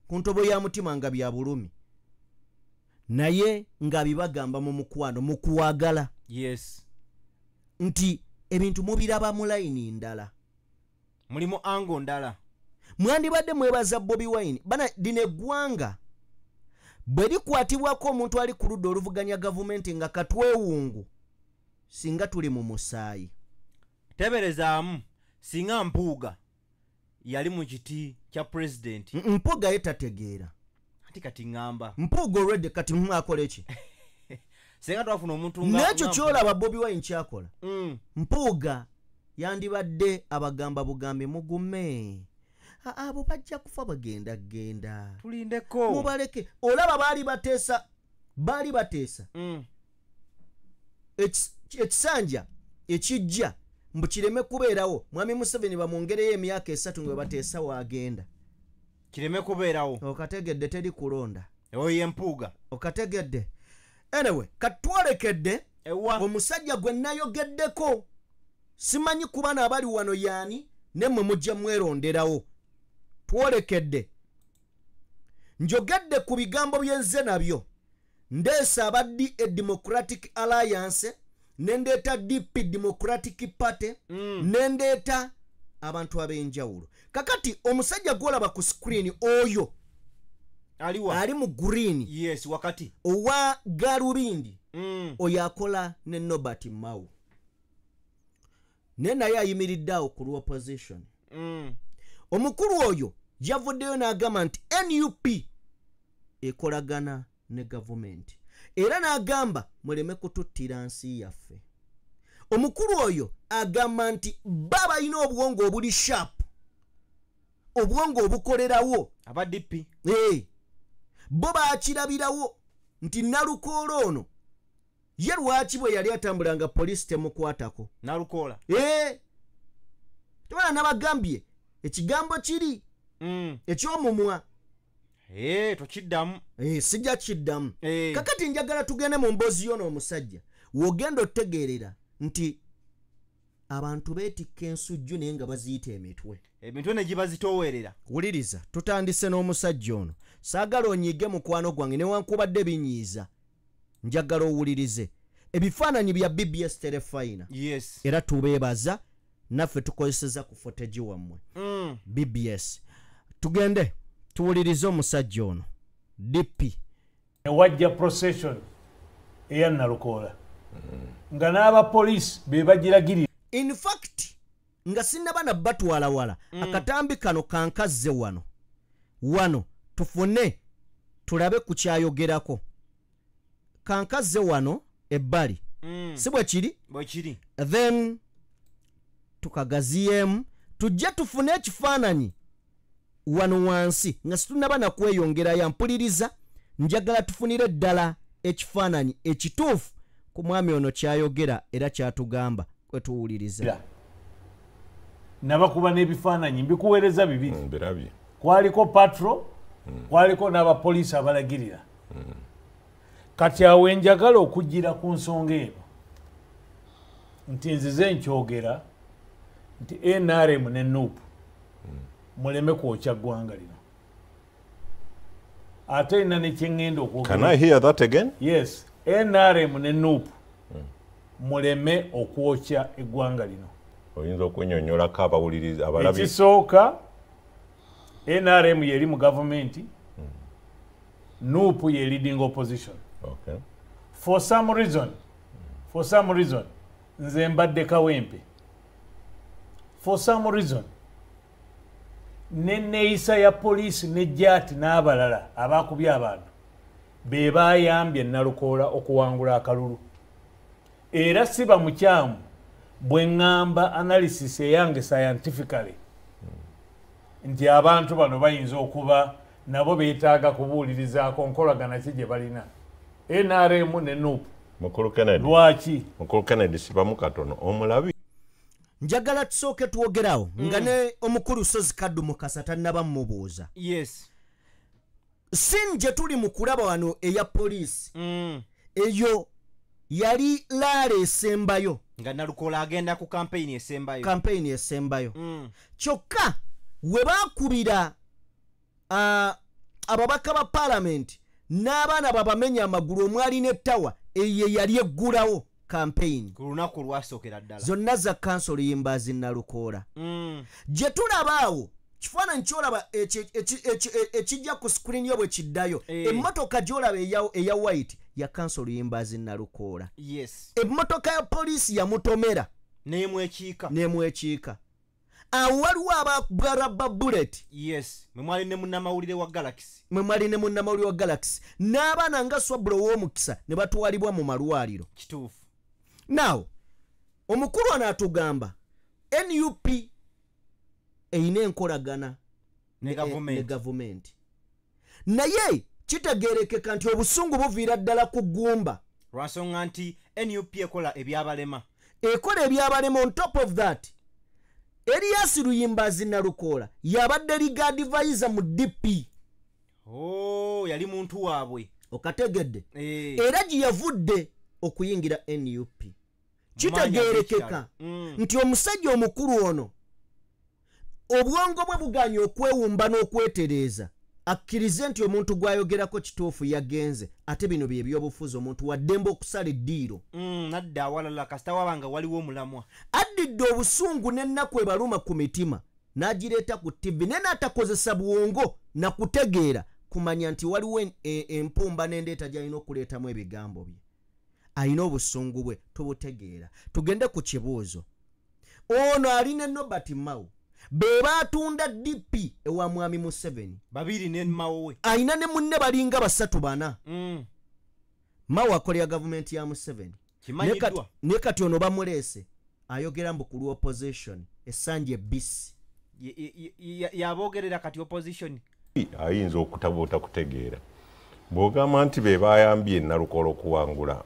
ku ntobo ya mutima nga bya bulumi, naye ng'abibagamba mu mukwano, mu kuwagala. Yes. Nti ebintu mubiraba mu layini ndala, mulimu ango ndala. Mwandibadde mwebaza Bobi Wine. Bana, lino eggwanga bwe likwatibwako omuntu ali ku ludda oluvuganya gavumenti nga katwewungu, singa tuli mu musaayi. Teberezaamu singa Mpuuga yali mu kiti kya president. Mpuuga ye tategeera. Ati kati ŋŋamba Mpuuga olwedde kati akola eki? Singa twafuna omuntu nga N'ekyo nga kyolaba Bobi Wine kyakola, Mpuuga yandibadde abagamba bugambi, mugume, abo bajja kufa, bagenda genda, tulindeko, mubaleke. Olaba baali bateesa ekisanja ekijja mbu kireme kubeerawo, mwami Museveni bamwongereyo emyaka 3 nga bateesa waagenda. Kireme kubeerawo. Okategedde, teri kulonda. Oyo empuuga. Okategedde. Anyway, katwolekedde omusajja gwe nayogeddeko, simanyi ku bano abali wano yaani, nemmwe mujja mweronderawo. Twolekedde, njogedde ku bigambo byenze nabyo, ndeesa aba DA, Democratic Alliance, nendeeta DP, Democratic Party, nendeeta abantu ab'enjawulo. Kakati omusajja gwolaba ku screen oyo aliwa? Ali mu green. Yes, wakati. Owa galubindi. Oyo akola ne Norbert Mao, ne naye ayimiridde awo ku opposition. Omukulu oyo yavuddeyo n'agamba nti NUP ekolagana ne gavumenti, era n'agamba muleme kututtira nsi yaffe. Omukulu oyo agamba nti ba balina obwongo obuli sharp, obwongo obukolerawo. Aba DP. Eh. Bo bakirabirawo nti Nalukoola ono ye lwaki bwe yali atambulanga poliisi temukwatako? Nalukoola. Eh. Tubala nabagambye ekigambo kiri ekyomumwa. Eh, tokiddamu. Eh, sijja kiddamu. Kakati njagala tugende mu mboozi yono omusajja wogenda otegeerera nti abantu beetikka ensujju naye nga baziyita emitwe. Emitwe ne giba zitoowerera. Wuliriza, tutandise n'omusajja ono. Saagala onyiige mukwano gwange newankubadde binyiiza, njagala owulirize ebifaananyi bya BBS Terefayina. Yes. Era tubeebaza, naffe tukozeseza ku footage wammwe. BBS, tugende tuwulirize omusajja ono DP. Wajja procession eya Nalukoola nga n'abapoliisi be bagiragirira. In fact, nga sinnaba na batwala wala, akatambi kano kankazze wano wano tufune tulabe ku kyayogerako. Kankazze wano ebbali. Si bwe kiri? Bwe kiri. Then tukagaziyemu tujje tufune ekifaananyi wano wansi nga situnaba na kweyongerayo. Mpuliriza, njagala tufunire ddala ekifaananyi ekituufu ku mwami ono kyayogera era kyatugamba kwetuwuliriza. Nabakuba n'ebifaananyi mbikuweereza bibiri. Mbirabye. Kwaliko patrol, kwaliko n'abapoliisi abalagirira. Kati awo enjagala okugira ku nsonga eno nti nzize nkyogera nti NRM ne NUP muleme kwokya ggwanga lino. Ate ina ne kyeŋŋenda okwogera. Can I hear that again? Yes, NRM ne NUP muleme okwokya eggwanga lino. Oyinza okunyonnyolako abawuliriza abalabi. Ekisooka, NRM yeri mu gavumenti, NUP ye leading opposition. Okay. For some reason, nze mbadde Kawempe. For some reason, ne neeyisa ya poliisi ne jaati n'abalala abakubye abantu be bayambye Nalukoola okuwangula akalulu. Era siba mukyamu bwe ŋŋamba analysis eyange scientifically nti abantu bano bayinza okuba nabo beetaaga kubuulirizaako nkolagana ki gye balina NRM ne NUP. Mukulu Kennedy. Lwaki? Mukulu Kennedy, sibamu katono omulabi. Njagala tusooke twogerawo nga ne omukulu Sozi Kaddu Mukasa tannaba mmubuuza. Yes. Sin gye tuli mu kulaba wano eya poliisi, eyo yali rally esembayo. Nga Nalukoola agenda ku kampeyini esembayo. Kampeyini esembayo. Kyokka we baakubira ababaka ba paalamenti n'abaana babamenya amagulu omwali n'ettawa, eyo yali eggulawo kampeyini. Ku lunaku lwasookera ddala. Zonna za Counsel Luyimbazi Nalukoola. Gye tulaba awo, kifaananyi kyolaba ekijja ku screen yo bwe kiddayo, emmotoka gyolaba eya white ya Counsel Luyimbazi Nalukoola. Emmotoka ya poliisi yamutomera Nemwekiika. Nemwekiika. Awo waliwo abagwa rubber bullet. Yes, mwe mwali ne munnamawulire wa Galaxy. Mwe mwali ne munnamawulire wa Galaxy n'abaana nga Swabula ow'omukisa ne batwalibwa mu malwaliro. Kituufu. Now omukulu ono atugamba NUP eyina enkolagana ne gavumenti. Ne gavumenti, naye kitegeerekeka nti obusungu buviira ddala ku ggumba. Lwansonga nti NUP ekola ebyabalema. Ekola ebyabalema. On top of that, Erias Luyimbazi Nalukoola yabadde legal advisor mu DP. Oh, yali muntu waabwe. Okategedde. Era gye yavudde okuyingira NUP. Kitegeerekeka nti omusajja omukulu ono obwongo bwe buganye okwewumba n'okwetereeza, akkirize nti omuntu gw'ayogerako kituufu yagenze, ate bino bye byobufuzi, omuntu waddembe okusala eddiiro. Nadda awalala kasita wabanga waliwo omulamwa. Addidde obusungu n'ennaku ebaluma ku mitima n'agireeta ku TV, naye n'atakozesa bwongo na kutegeera kumanya nti waliwo empumba n'endeeta gy'alina okuleetamu ebigambo bye. Alina obusungu bwe tubutegeera. Tugende ku kibuuzo. Ono alina Norbert Mao be baatunda DP ewa Mwami Museveni babiri ne Mao we, alina ne munne balinga basatu bana. Mao akolera gavumenti ya Museveni, ne kati ono bamuleese ayogera mbu ku lwa opposition essanja ebisi yabogerera kati opposition ayinza okutabuuta kutegeera. Bw'ogamba nti be bayambye Nalukoola okuwangula,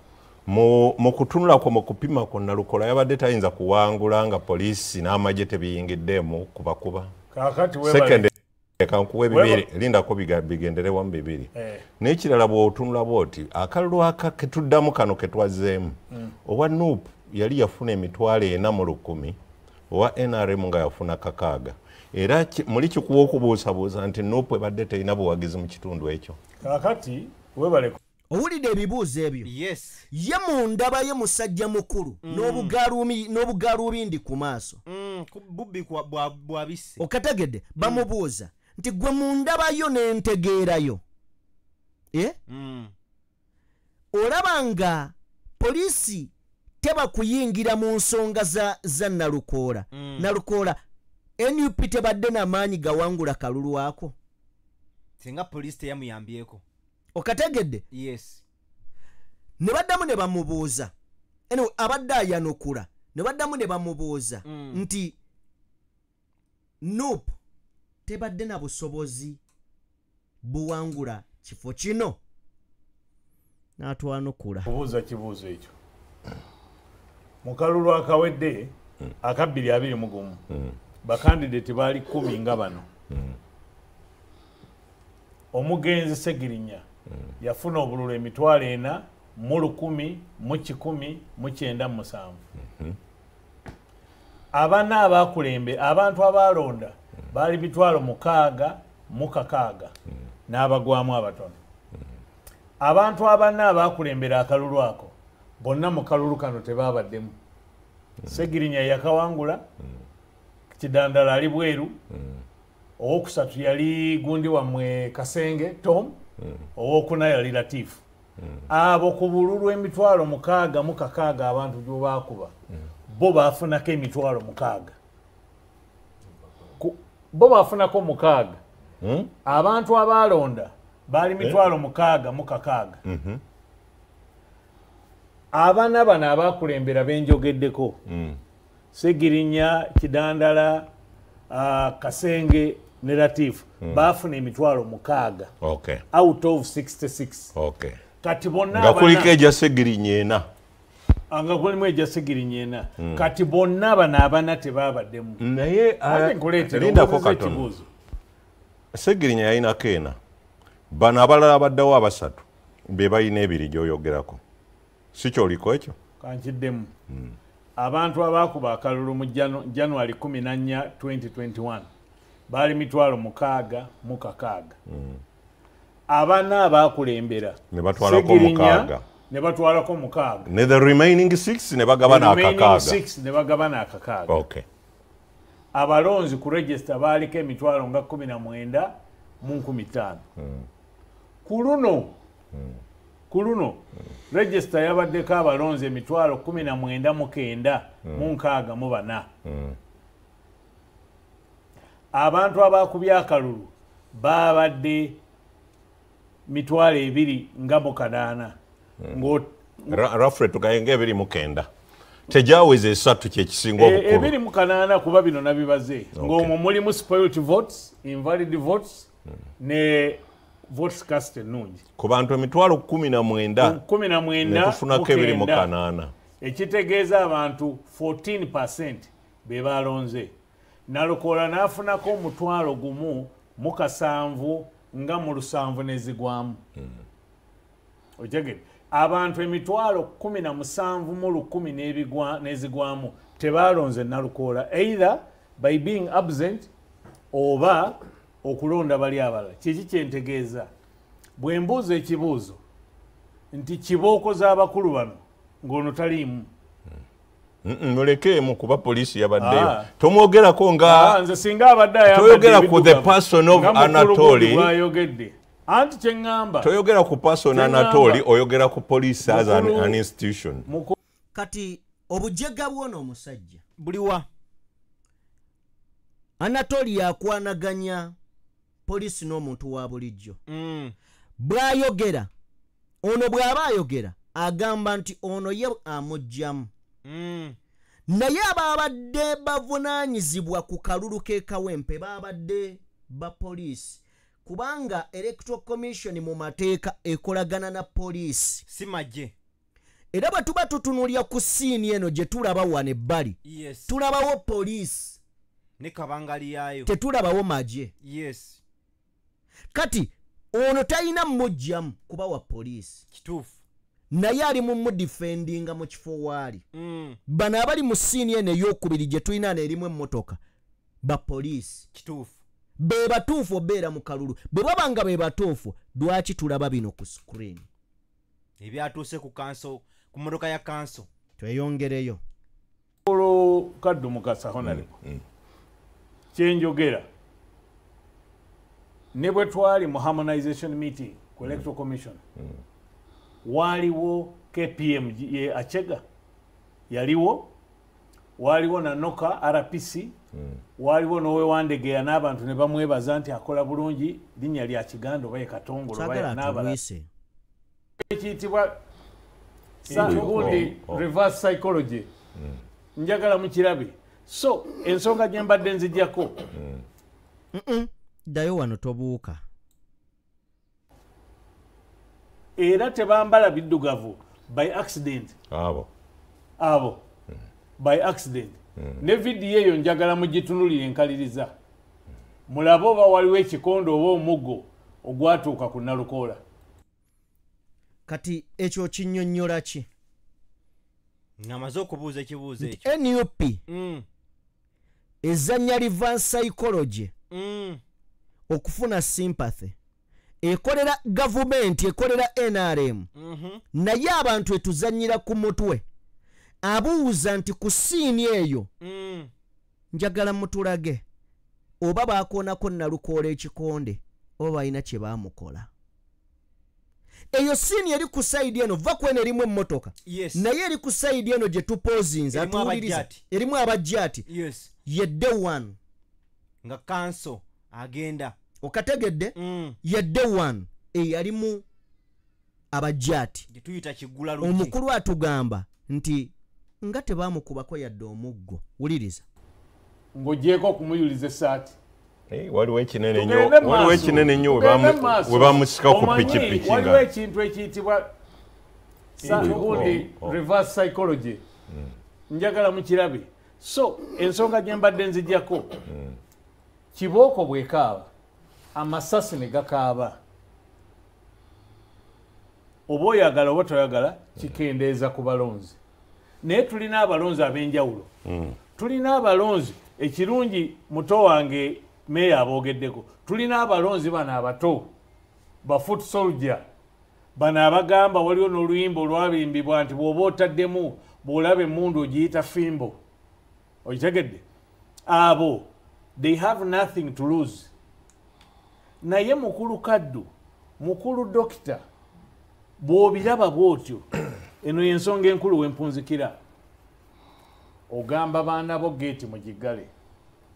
mu kutunula kwo mu kupima kwo Nalukoola yabadde tayinza kuwangula nga poliisi n'amagye tebiyingiddeemu kubakuba. Second, kankuwe bibiri, lindako bigendere wamu bibiri. N'ekirala bw'otunula bw'oti akalulu aka ketuddamu kano ketwazzeemu, owa NUP yali yafuna 4,000, owa NRM nga yafuna 6. Era muli kikuwa okubuusabuusa nti NUP ebadde terina buwagizi mu kitundu ekyo. Kaakati webale owulidde ebibuuzo ebyo. Yes. Ye mu ndaba ye musajja mukulu n'obugalubindi ku maaso. Bubbi bwabisse. Okategedde bamubuuza nti gwe mu ndaba yo n'entegeerayo, olaba nga poliisi teba kuyingira mu nsonga za Nalukoola. Nalukoola NUP tebadde n'amaanyi gawangula kalulu ako singa poliisi teyamuyambyeko. Okategedde? Yes. Ne baddamu ne bamubuuza, anyway, abadde ayanukula, ne baddamu ne bamubuuza nti NUP tebadde na busobozi buwangula kifo kino, n'atwanukula. Kubuuza kibuuzo ekyo mu kalulu akawedde aka 2021, bakandidate baali 10 nga bano. Omugenzi Segirinya yafuna obululu 4,000 mu 1,000 mu 1,197. Abana abakulembe abantu abalonda baali 6,600 n'abagwamu abatono. Abantu abana abakulembera akalulu ako bonna mu kalulu kano tebabaddemu. Segirinya yakawangula, Kidandala ali bweru, owokusatu yali gundi wammwe Kasenge Tom, owokuna yali Latifu. Abo ku bululu 6,600 abantu gye baakuba, bo baafunako 6,000. Bo baafunako 6. Abantu abaalonda baali 6,600. Abaana bano abakulembera benjogeddeko, Segirinya, Kidandala, Kasenge ne Latifu, baafuna 6,000. Okay. Out of 66. Okay. Kati bonna nga kuliko egya Segirinya ena. Nga kulimu egya Segirinya ena. Kati bonna bano abana tebabaddemu. Naye lindako katono. Segirinya yalinako ena. Bano abalala abaddewo abasatu be balina ebiri gy'oyogerako. Si kyoliko ekyo? Kankiddemu. Abantu abakuba akalulu mu January 14, 2021 baali 6,600. Abana abakulembera ne batwalako 6. Ne batwalako 6. Ne the remaining 6 ne bagabana akakaaga. 6 ne bagabana akakaaga. Okay. Abalonzi ku register baaliko 19,500. Ku luno register yabaddeko abalonzi 19,964. Abantu abakubye akalulu babadde 2,800. Roughly tugayenga 29. Tejaweza esatu kyekisinga obukulu. 28 kuba bino nabibaze. Ng'omwo mulimu spoiled votes, invalid votes ne votes cast ennungi. Ku bantu 19,000 19 ne tufunako 28. Ekitegeeza abantu 14% be balonze. Nalukoola n'afunako 17,700 nezigwamu. Otegedde? Abantu 17,000 nezigwamu tebalonze Nalukoola, either by being absent oba okulonda bali abalala. Kiki kyentegeeza? Bwe mbuuza ekibuuzo nti kibooko z'abakulu bano ng'ono taliimu. Muleke kuba poliisi yabaddeyo. Tomwogerako nga nze singa abadde ayambadde toyogera ku the person of Anatoli. Bwayogedde. Anti kye ŋŋamba. Toyogera ku person Anatoli, oyogera ku police as an institution. Kati obujega bw'ono omusajja buliwa? Anatoli yakwanaganya poliisi n'omuntu wa bulijjo. Bw'ayogera ono bw'aba ayogera agamba nti ono ye amugjamu. Naye ababadde bavunaanyizibwa ku kalulu k'e Kawempe babadde ba poliisi, kubanga Electoral Commission mu mateeka ekolagana na poliisi, si magye. Era bwe tuba tutunuulira ku siini eno gye tulaba wano ebbali, yes, tulabawo poliisi ne kabangali yaayo, tetulabawo magye. Yes. Kati ono talina mugjamu kuba wa poliisi, kituufu, naye ali mu mudifendinga mu kifo waali. Bano abali mu siini eno ey'okubiri gye tulina n'erimu emmotoka ba poliisi, kituufu, be batuufu obeera mu kalulu. Bwe baba nga be batuufu, lwaki tulaba bino ku screen ebyatuuse ku kanso, ku mmotoka ya kanso? Tweyongereyo. Olwo Kaddu Mukasa Honorable, kyenjogera ne bwe twali mu harmonization meeting ku Electoral Commission, waliwo KPMG ye Achega yaliwo, waliwo na Noka RPC, waliwo n'owewandegeya n'abantu ne bamwebaza nti akola bulungi, linnya lya Kiganda oba ye Katongole oba n'abalala. Ekiyitibwa gundi reverse psychology, njagala mukirabe. So ensonga gye mbadde nzijjako, ddayo wano tobuuka. Era tebambala biddugavu by accident. Abo by accident. Ne vidiyo eyo njagala mugitunulire enkaliriza, mulabe oba waliwo ekikondo oba omuggo ogwatuuka ku Nalukoola. Kati ekyo kinnyonnyola ki? Ng'amaze okubuuza ekibuuzo ekyo. NUP ezannya reverse psychology okufuna sympathy, ekolera gavumenti, ekolera NRM, naye abantu etuzannyira ku mutwe. Abuuza nti ku siini eyo njagala mutulage oba baakoonako Nalukoola ekikonde oba balina kye baamukola. Eyo siini eri ku sayidi eno, va kweno erimu emmotoka, naye eri ku sayidi eno gye tupozinze atuwuliriza, erimu abajjaati. Ye day one nga kanso agenda, okategedde? Ye day one eyalimu abajjaati. Omukulu atugamba nti nga tebamukubako yadde omuggo. Wuliriza. Ng'ogyeko okumuyuliza essaati. Waliwo ekinene nnyo, waliwo ekinene nnyo we bamusika ku pikipiki. Waliwo ekintu ekiyitibwa gundi reverse psychology, njagala mukirabe. So ensonga gye mbadde nzijjako, kibooko bwekaaba amasasi ne gakaaba, oba oyagala oba toyagala kikendeeza ku balonzi. Naye tulina abalonzi ab'enjawulo. Tulina abalonzi, ekirungi muto wange meeya aboogeddeko, tulina abalonzi bano abato ba foot soldier, bano abagamba waliwo n'oluyimba olwabimbibwa nti bw'oba otaddemu bw'olaba emmundu ogiyita fimbo. Okitegedde? Abo they have nothing to lose. Naye mukulu Kaddu, mukulu dokita, bw'obiraba bw'otyo, eno y'ensonga enkulu wempunzikira. Ogamba baana bo geeti mugiggale,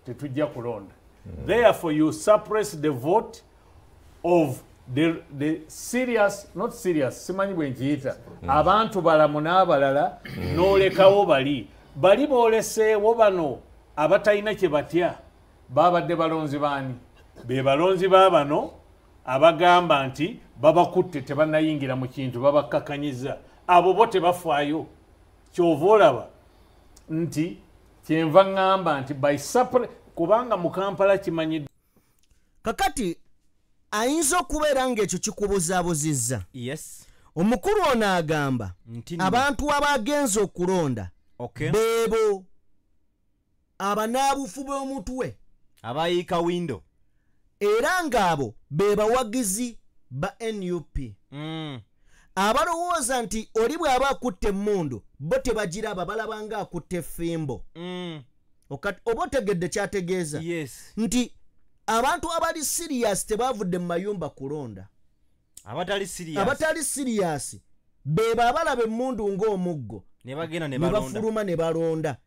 tetujja kulonda. Therefore you suppress the vote of the serious, not serious, simanyi bwe nkiyita, abantu balamu n'abalala, n'olekawo bali. Bali booleseewo bano abatalina kye batya, babadde balonzi baani? Be balonzi ba bano abagamba nti babakutte tebannayingira mu kintu, babakkakanyiza. Abo bo tebafaayo. Ky'ova olaba nti kyenva ŋŋamba nti by Kubanga mu Kampala kimanyi. Kakati ayinza okubeera ng'ekyo kikubuzaabuzizza. Yes. Omukulu ono agamba abantu abagenze okulonda beebo abanaabufu b'omutwe abayiika window, era ng'abo be bawagizi ba NUP. Abalowooza nti oli bw'aba akutte emmundu bo tebagiraba, balaba nga akutte effimbo. Oba otegedde kyategeeza? Yes. Nti abantu abali serious tebavudde mu mayumba kulonda. Abatali serious beba abalaba emmundu ng'omuggo ne bagenda ne bafuluma ne balonda.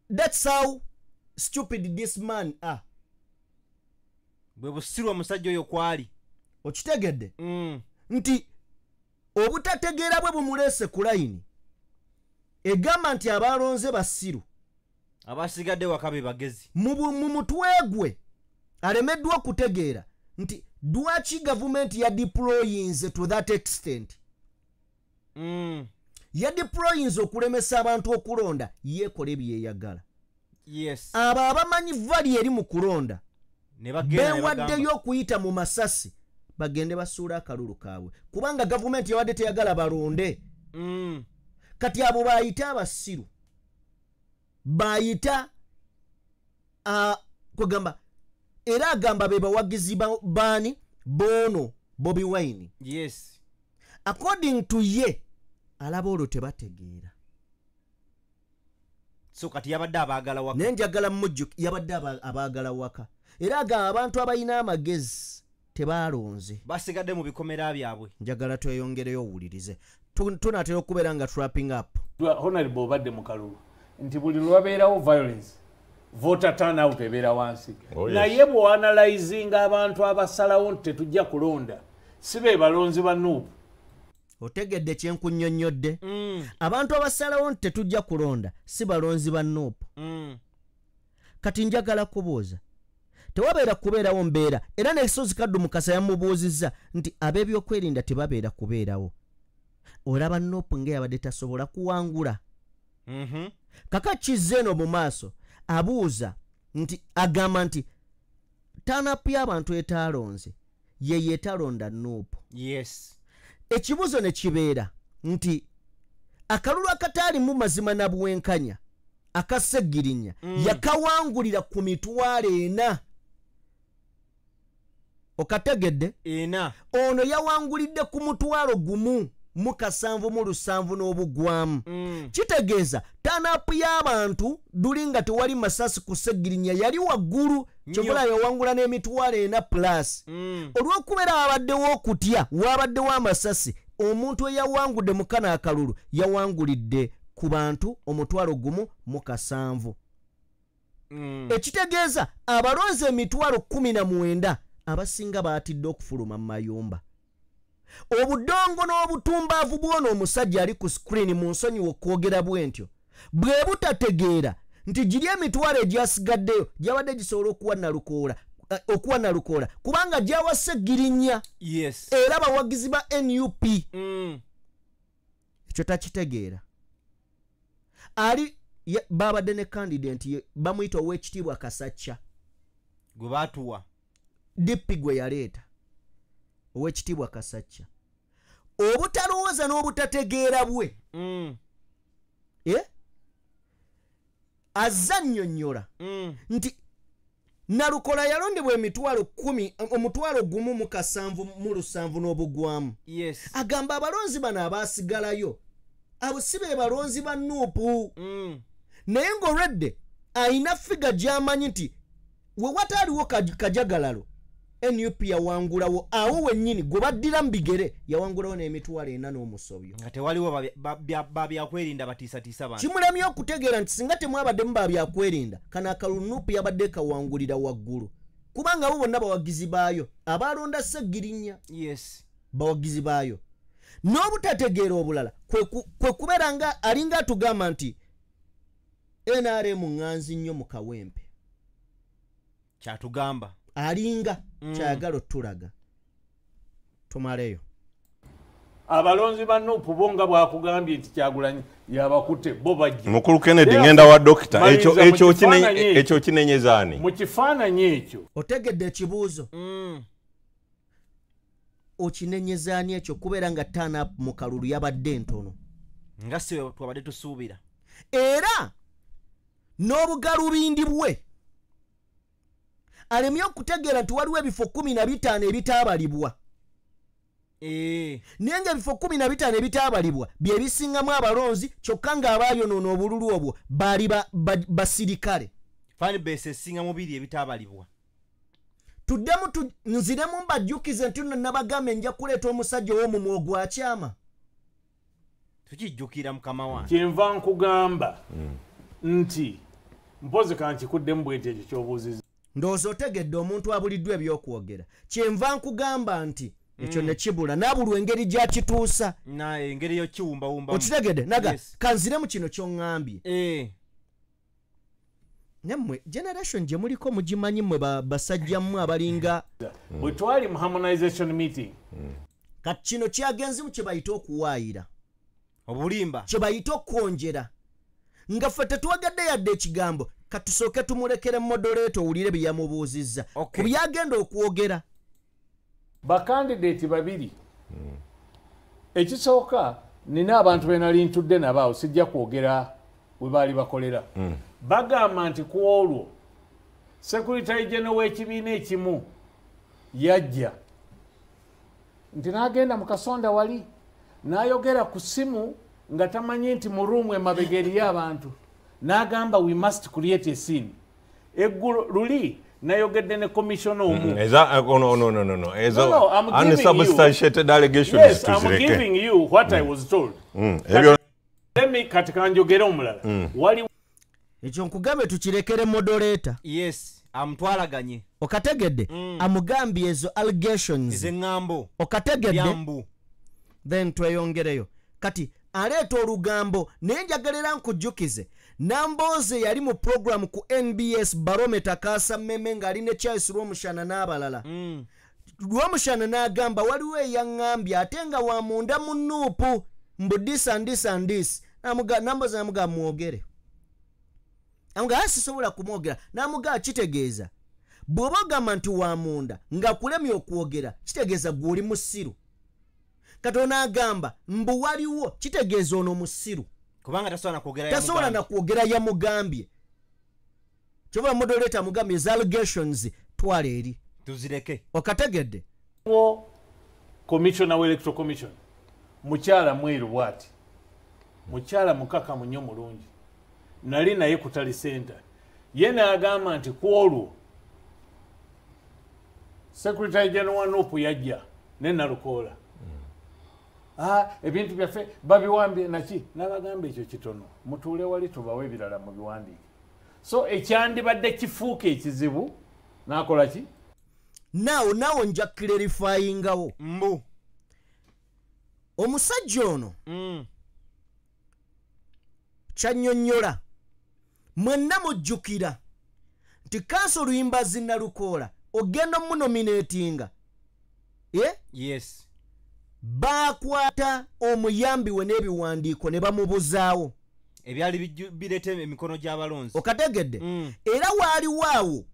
That's how stupid this man are. Bwe busiru omusajja oyo kwali. Okitegedde? Nti obutategeera bwe bumuleese ku layini egamba nti abalonze basiru, abasigadde waka be bagezi. Mu mutwe gwe alemeddwa okutegeera nti lwaki gavumenti ya deployinze to that extent. Ya deployinze okulemesa abantu okulonda, yeekole byeyagala. Yes. Abo abamanyi vali eri mu kulonda beewaddeyo okuyita mu masasi bagende basuula akalulu kaabwe, kubanga gavumenti yabadde teyagala balonde. Kati abo bayita abasiru, bayita kugamba, era agamba be bawagizi baani bono Bobi Wine. Yes. According to ye alaba olwo tebategeera. So kati yabadde abaagala waka. Naye njagala mujjuki yabadde abaagala waka. Era agamba abantu abalina amagezi tebalonze, basigadde mu bikomera byabwe. Njagala tweyongereyo owulirize. Tunaatera okubeera nga trapping up. Honorable obadde mu kalulu nti buli lwabeerawo violence voter turnout ebeera wansi. Oh, yes. Naye bw'analyzinga abantu abasalawo nti tetujja kulonda si be balonzi ba NUP. Otegedde kyenkunnyonnyodde? Abantu abasalawo nti tetujja kulonda si balonzi ba NUP. Kati njagala kubuuza, tewabeera kubeerawo mbeera, era n'Ekisozi Kaddu Mukasa yamubuuzizza nti ab'ebyokwerinda tebabeera kubeerawo. Olaba NUP ng'eyabadde tasobola kuwangula. Kaka kizze eno mu maaso abuuza nti agamba nti turn-up y'abantu etaalonze ye yeetalonda NUP. Yes. Ekibuuzo ne kibeera nti akalulu akataalimu mazima na bwenkanya aka Ssegirinya yakawangulira ku 4,000. Okategedde? 4. Ono yawangulidde ku 1,777 n'obugwamu. Kitegeeza turn-up y'abantu duli nga tewali masasi ku Ssegirinya yali waggulu, kyokka yawangula n'4,000 plus. Olw'okubeera abaddewo okutya, wabaddewo amasasi, omuntu eyawangudde mu kano akalulu yawangulidde ku bantu 1,017. Ekitegeeza abalonzi 19,000 abasinga baatidde okufuluma mu mayumba. Obudongo n'obutumbaavu bw'ono omusajja ali ku screen mu nsonyiwa okwogera bwe ntyo bwe butategeera nti giri emitwalo egyasigaddeyo gyabadde gisobola okuwa Nalukoola kubanga gyawa Ssegirinya. Yes. Era bawagizi ba NUP. Ekyo takitegeera. Ali babadde ne candidate bamuyita ow'ekitiibwa Kasacca gwe baatuwa DP gwe yaleeta ow'ekitiibwa Kasacca. Obutalowooza n'obutategeera bwe azza nnyonnyola nti Nalukola yalondebwa 10,000 1,777 n'obugwamu. Yes. Agamba abalonzi bano abaasigalayo abo si be balonzi ba NUP. Naye ng'olwedde ayina figa gy'amanyi nti we wataaliwo kajagalalo NUP yawangulawo awo wennyini gwe baddira mu bigere yawangulawo n'4,000 n'omusobyo. Nga tewaliwo babyakwerinda batiisatiisa bantu. Kimulemye okutegeera nti singa temwabaddemu babyakwerinda kano akalulu NUP yabadde kawangulira waggulu, kubanga abo bonna bawagizi baayo abalonda Ssegirinya. Yes. Bawagizi baayo. N'obutategeera obulala kwe kubeera nga alinga atugamba nti NRM ŋŋanzi nnyo mu Kawempe. Kyatugamba alinga kyayagala otulaga. Tumaleyo. Abalonzi ba NUP bo nga bwakugambye nti Kyagulanyi yabakutte bo bajja. Mukulu Kennedy ngenda wa dokita ekyo kinenyeza ani? Mu kifaananyi ekyo otegedde ekibuuzo. Okinenyeza ani ekyo kubeera nga turn up mu kalulu yabadde ntono nga si twabadde tusuubira, era n'obugalubindi bwe alemye okutegeera nti waliwo ebifo 15 ebitaabalibwa. Naye nga ebifo 15 ebitaabalibwa bye bisingamu abalonzi, kyokka ng'abaayonoona obululu obwo baali basirikale. Fan base esinga mu biri ebitaabalibwa. Tuddemu nziremu mbajjukize nti nno nabagambe nja kuleeta omusajja ow'omumwa ogwakyama. Tukijjukira mukama wange. Kyenva nkugamba nti mpozi kankikuddemu bwe nti ekyo ky'obuuzizza. Ndowooza otegedde omuntu abuliddwa ebyokwogera. Kyenva nkugamba nti ekyo ne kibula n'abulwa engeri gy'akituusa. Na engeri y'okiwumbawumba. Okitegedde naga kanziremu kino ky'oŋŋambye. Nammwe generation gye muliko mugimanyi mmwe basajja mmwe abalinga. Bwe twali mu harmonization meeting. Kati kino kyagenzimu kye bayita okuwaayira. Obulimba. Kye bayita okwonjera. Nga ffe tetwagadde yadde ekigambo, katusooke tumulekere moderator owulire bye yamubuuzizza. Ku byagenda okwogera. Bakandidate babiri. Ekisooka nina abantu be nali ntudde nabo awo sijja kwogera we baali bakolera. Bagamba nti ku olwo Secretary General w'ekibiina ekimu yajja nti n'agenda mu kasonda wali n'ayogera ku ssimu nga tamanyi nti mu ruumu emabega eriyo abantu, n'agamba we must create a scene. Eggulo luli nayogedde ne commissioner omu. No. No, I'm giving unsubstantiated allegations. Yes, I'm giving you what I was told. Let me kati kanjogere omulala. Wali ekyo nkugambe tukirekere moderator. Yes, amutwalaganye. Okategedde amugambye ezo allegations ezeŋŋambo. Okategedde then tweyongereyo. Kati aleeta olugambo naye njagalera nkujjukize Namboze yali mu program ku NBS Barometer Kasa Meme ng'ali ne Charles Rwomushana n'abalala. Rwomushana n'agamba waliwo eyaŋŋambye ate nga wa munda mu NUP mbu this and this and this. Namboze n'amugamba mwogere. Amugaa sisobola kumwogera. N'amugaa kitegeeza bw'oba ogamba nti wa munda nga kulemye okwogera kitegeeza gwe oli musiru. Katonda agamba mbu waliwo kitegeeza ono musiru. Kubanga tasobola na kwogera yamugambye. Kyova moderator amugambye eza allegations twala eri. Tuzireke. Okategedde. Commissioner wa Electoral Commission mukyala mweru bw'ati. Mukyala mukakamu nnyo mulungi. Nali naye ku Tally Center. Ye n'agamba nti ku olwo Secretary General wa NUP yajja ne Nalukoola. Ebintu byaffe babiwambye naki n'abagamba ekyo kitono mutuule wali tubawe ebirala mu biwandiike. So ekyandibadde kifuuka ekizibu n'akola ki? Naawo nja clarifyingawo. Mbu omusajja ono kyannyonnyola mwenna mujjukira nti Kanso Luyimbazi Nalukoola ogenda omunominatinga. Yes. Baakwata omuyambi we n'ebiwandiiko ne bamubuzaawo ebyali bireeta emikono gy'abalonzi. Okategedde. Era waaliwo awo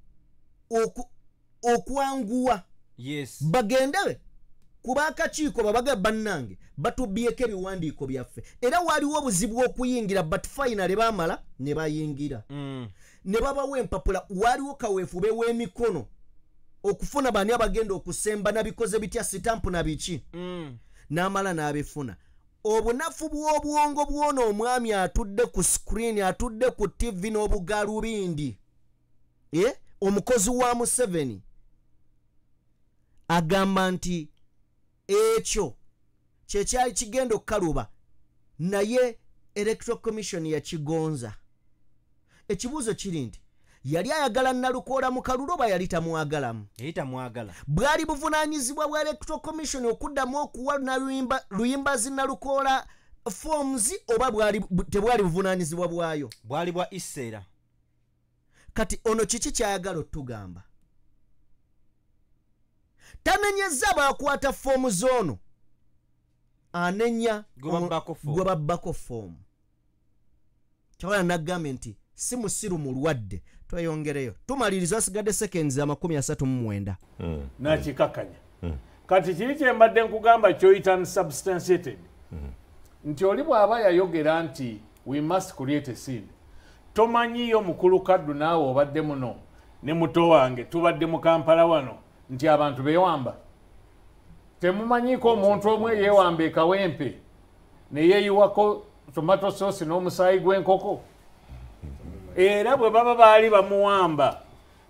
okwanguwa. Yes. Bagende kuba akakiiko babaga bannange batubyeko ebiwandiiko byaffe. Era waaliwo obuzibu okuyingira but finally baamala ne bayingira. Ne babawa empapula. Waaliwo kaweefube w'emikono okufuna bani abagenda okusemba nabikoze bitya sitampu na biki. N'amala n'abifuna. Obunafu bw'obwongo bw'ono omwami atudde ku screen, atudde ku TV n'obugalubindi. Omukozi wa Museveni agamba nti ekyo kyekyali kigenda okukaluba naye Electoral Commission yakigonza. Ekibuuzo kiri nti yali ayagala Nalukoola mu kalulu oba yali tamwagalamu? Yali tamwagala. Bwali buvunaanyizibwa bwa Electoral Commission okuddamu okuwa Luyimbazi Nalukoola forms oba tebwali buvunaanyizibwa bwayo? Bwali bwa Isera. Kati ono kiki kyayagala otugamba? Tanenyeza bakwata fomu z'ono Anenya gwe babbako form. Kyawala nagambye nti si musiru mulwadde. Tweyongereyo. Tumaliriza asigadde seconds 39. Nakikakanya. Kati kiri kye mbadde nkugamba kyoyita unsubstantiated. Nti oli bw'aba yayogera nti we must create a scene. Tomanyiyo mukulu Kaddu naawe obadde muno ne muto wange tubadde mu Kampala wano nti abantu beewamba. Temumanyiiko omuntu omu yeewamba e Kawempe ne yeeyiwako tomato sauce n'omusaayi gw'enkoko. Era bwe baba baali bamuwamba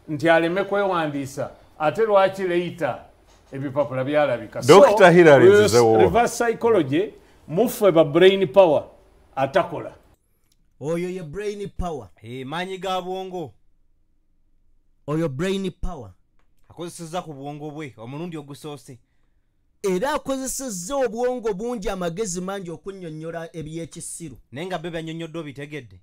nti aleme kwewandiisa ate lwaki leeta ebipapula byalabika. Dr. Hillary Nzizewo. Reverse psychology muffe ba brain power atakola. Oyo ye brain power. Maanyi ga bwongo. Oyo brain power. Akozesezza ku bwongo bwe omulundi ogusoose. Era akozesezza obwongo bungi amagezi mangi okunnyonnyola ebyekisiru. Naye nga bebe annyonnyodde obitegedde.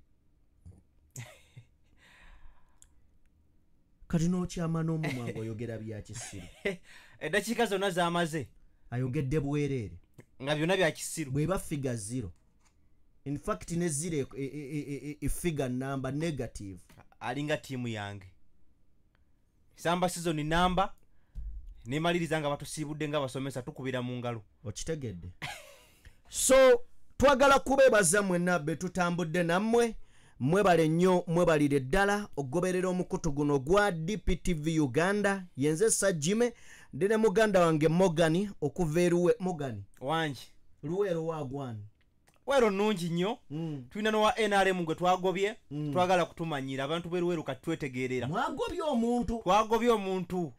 Kati n'okyama n'omumwa ng'oyogera bya kisiru. Eddakiika zonna z'amaze. Ayogedde bwereere. Nga byonna bya kisiru. Bw'eba figure zero. In fact ne zero figure number negative. Alinga ttiimu yange. Samba season number nemaliriza nga batusiibudde nga basomesa tukubira mu ngalo. Okitegedde. So twagala kubeebaza mwenna be tutambudde nammwe. Mwebale nnyo, mwebalire ddala ogoberera omukutu guno gwa DPTV Uganda. Yenze Sajime ndi ne muganda wange Morgan okuva eruwe. Morgan wangi Luweero wagwani Wero nnungi nnyo. Tulina n'owa NRM gwe twagobye. Twagala kutumanyira abantu b'e Luweero kati twetegeerera. Mwagobye omuntu. Twagobye omuntu.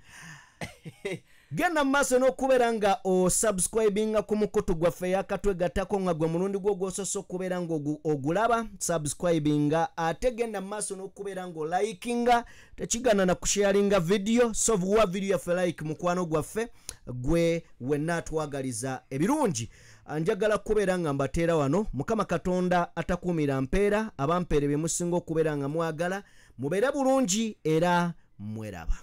Genda mu maaso n'okubeera nga osubscribinga ku mukutu gwaffe yakatwegattako nga gwe mulundi gwo gw'osoose okubeera nga ogulaba subscribinga, ate genda mu maaso n'okubeera nga olikinga, tekigana na kusharinga video. So vuwa video yaffe like mukwano gwaffe gwe wenna twagaliza ebirungi. Njagala kubeera nga mbateera wano. Mukama Katonda atakuumira mpeera, abampeere bye musinga okubeera nga mwagala, mubeere bulungi era mweraba.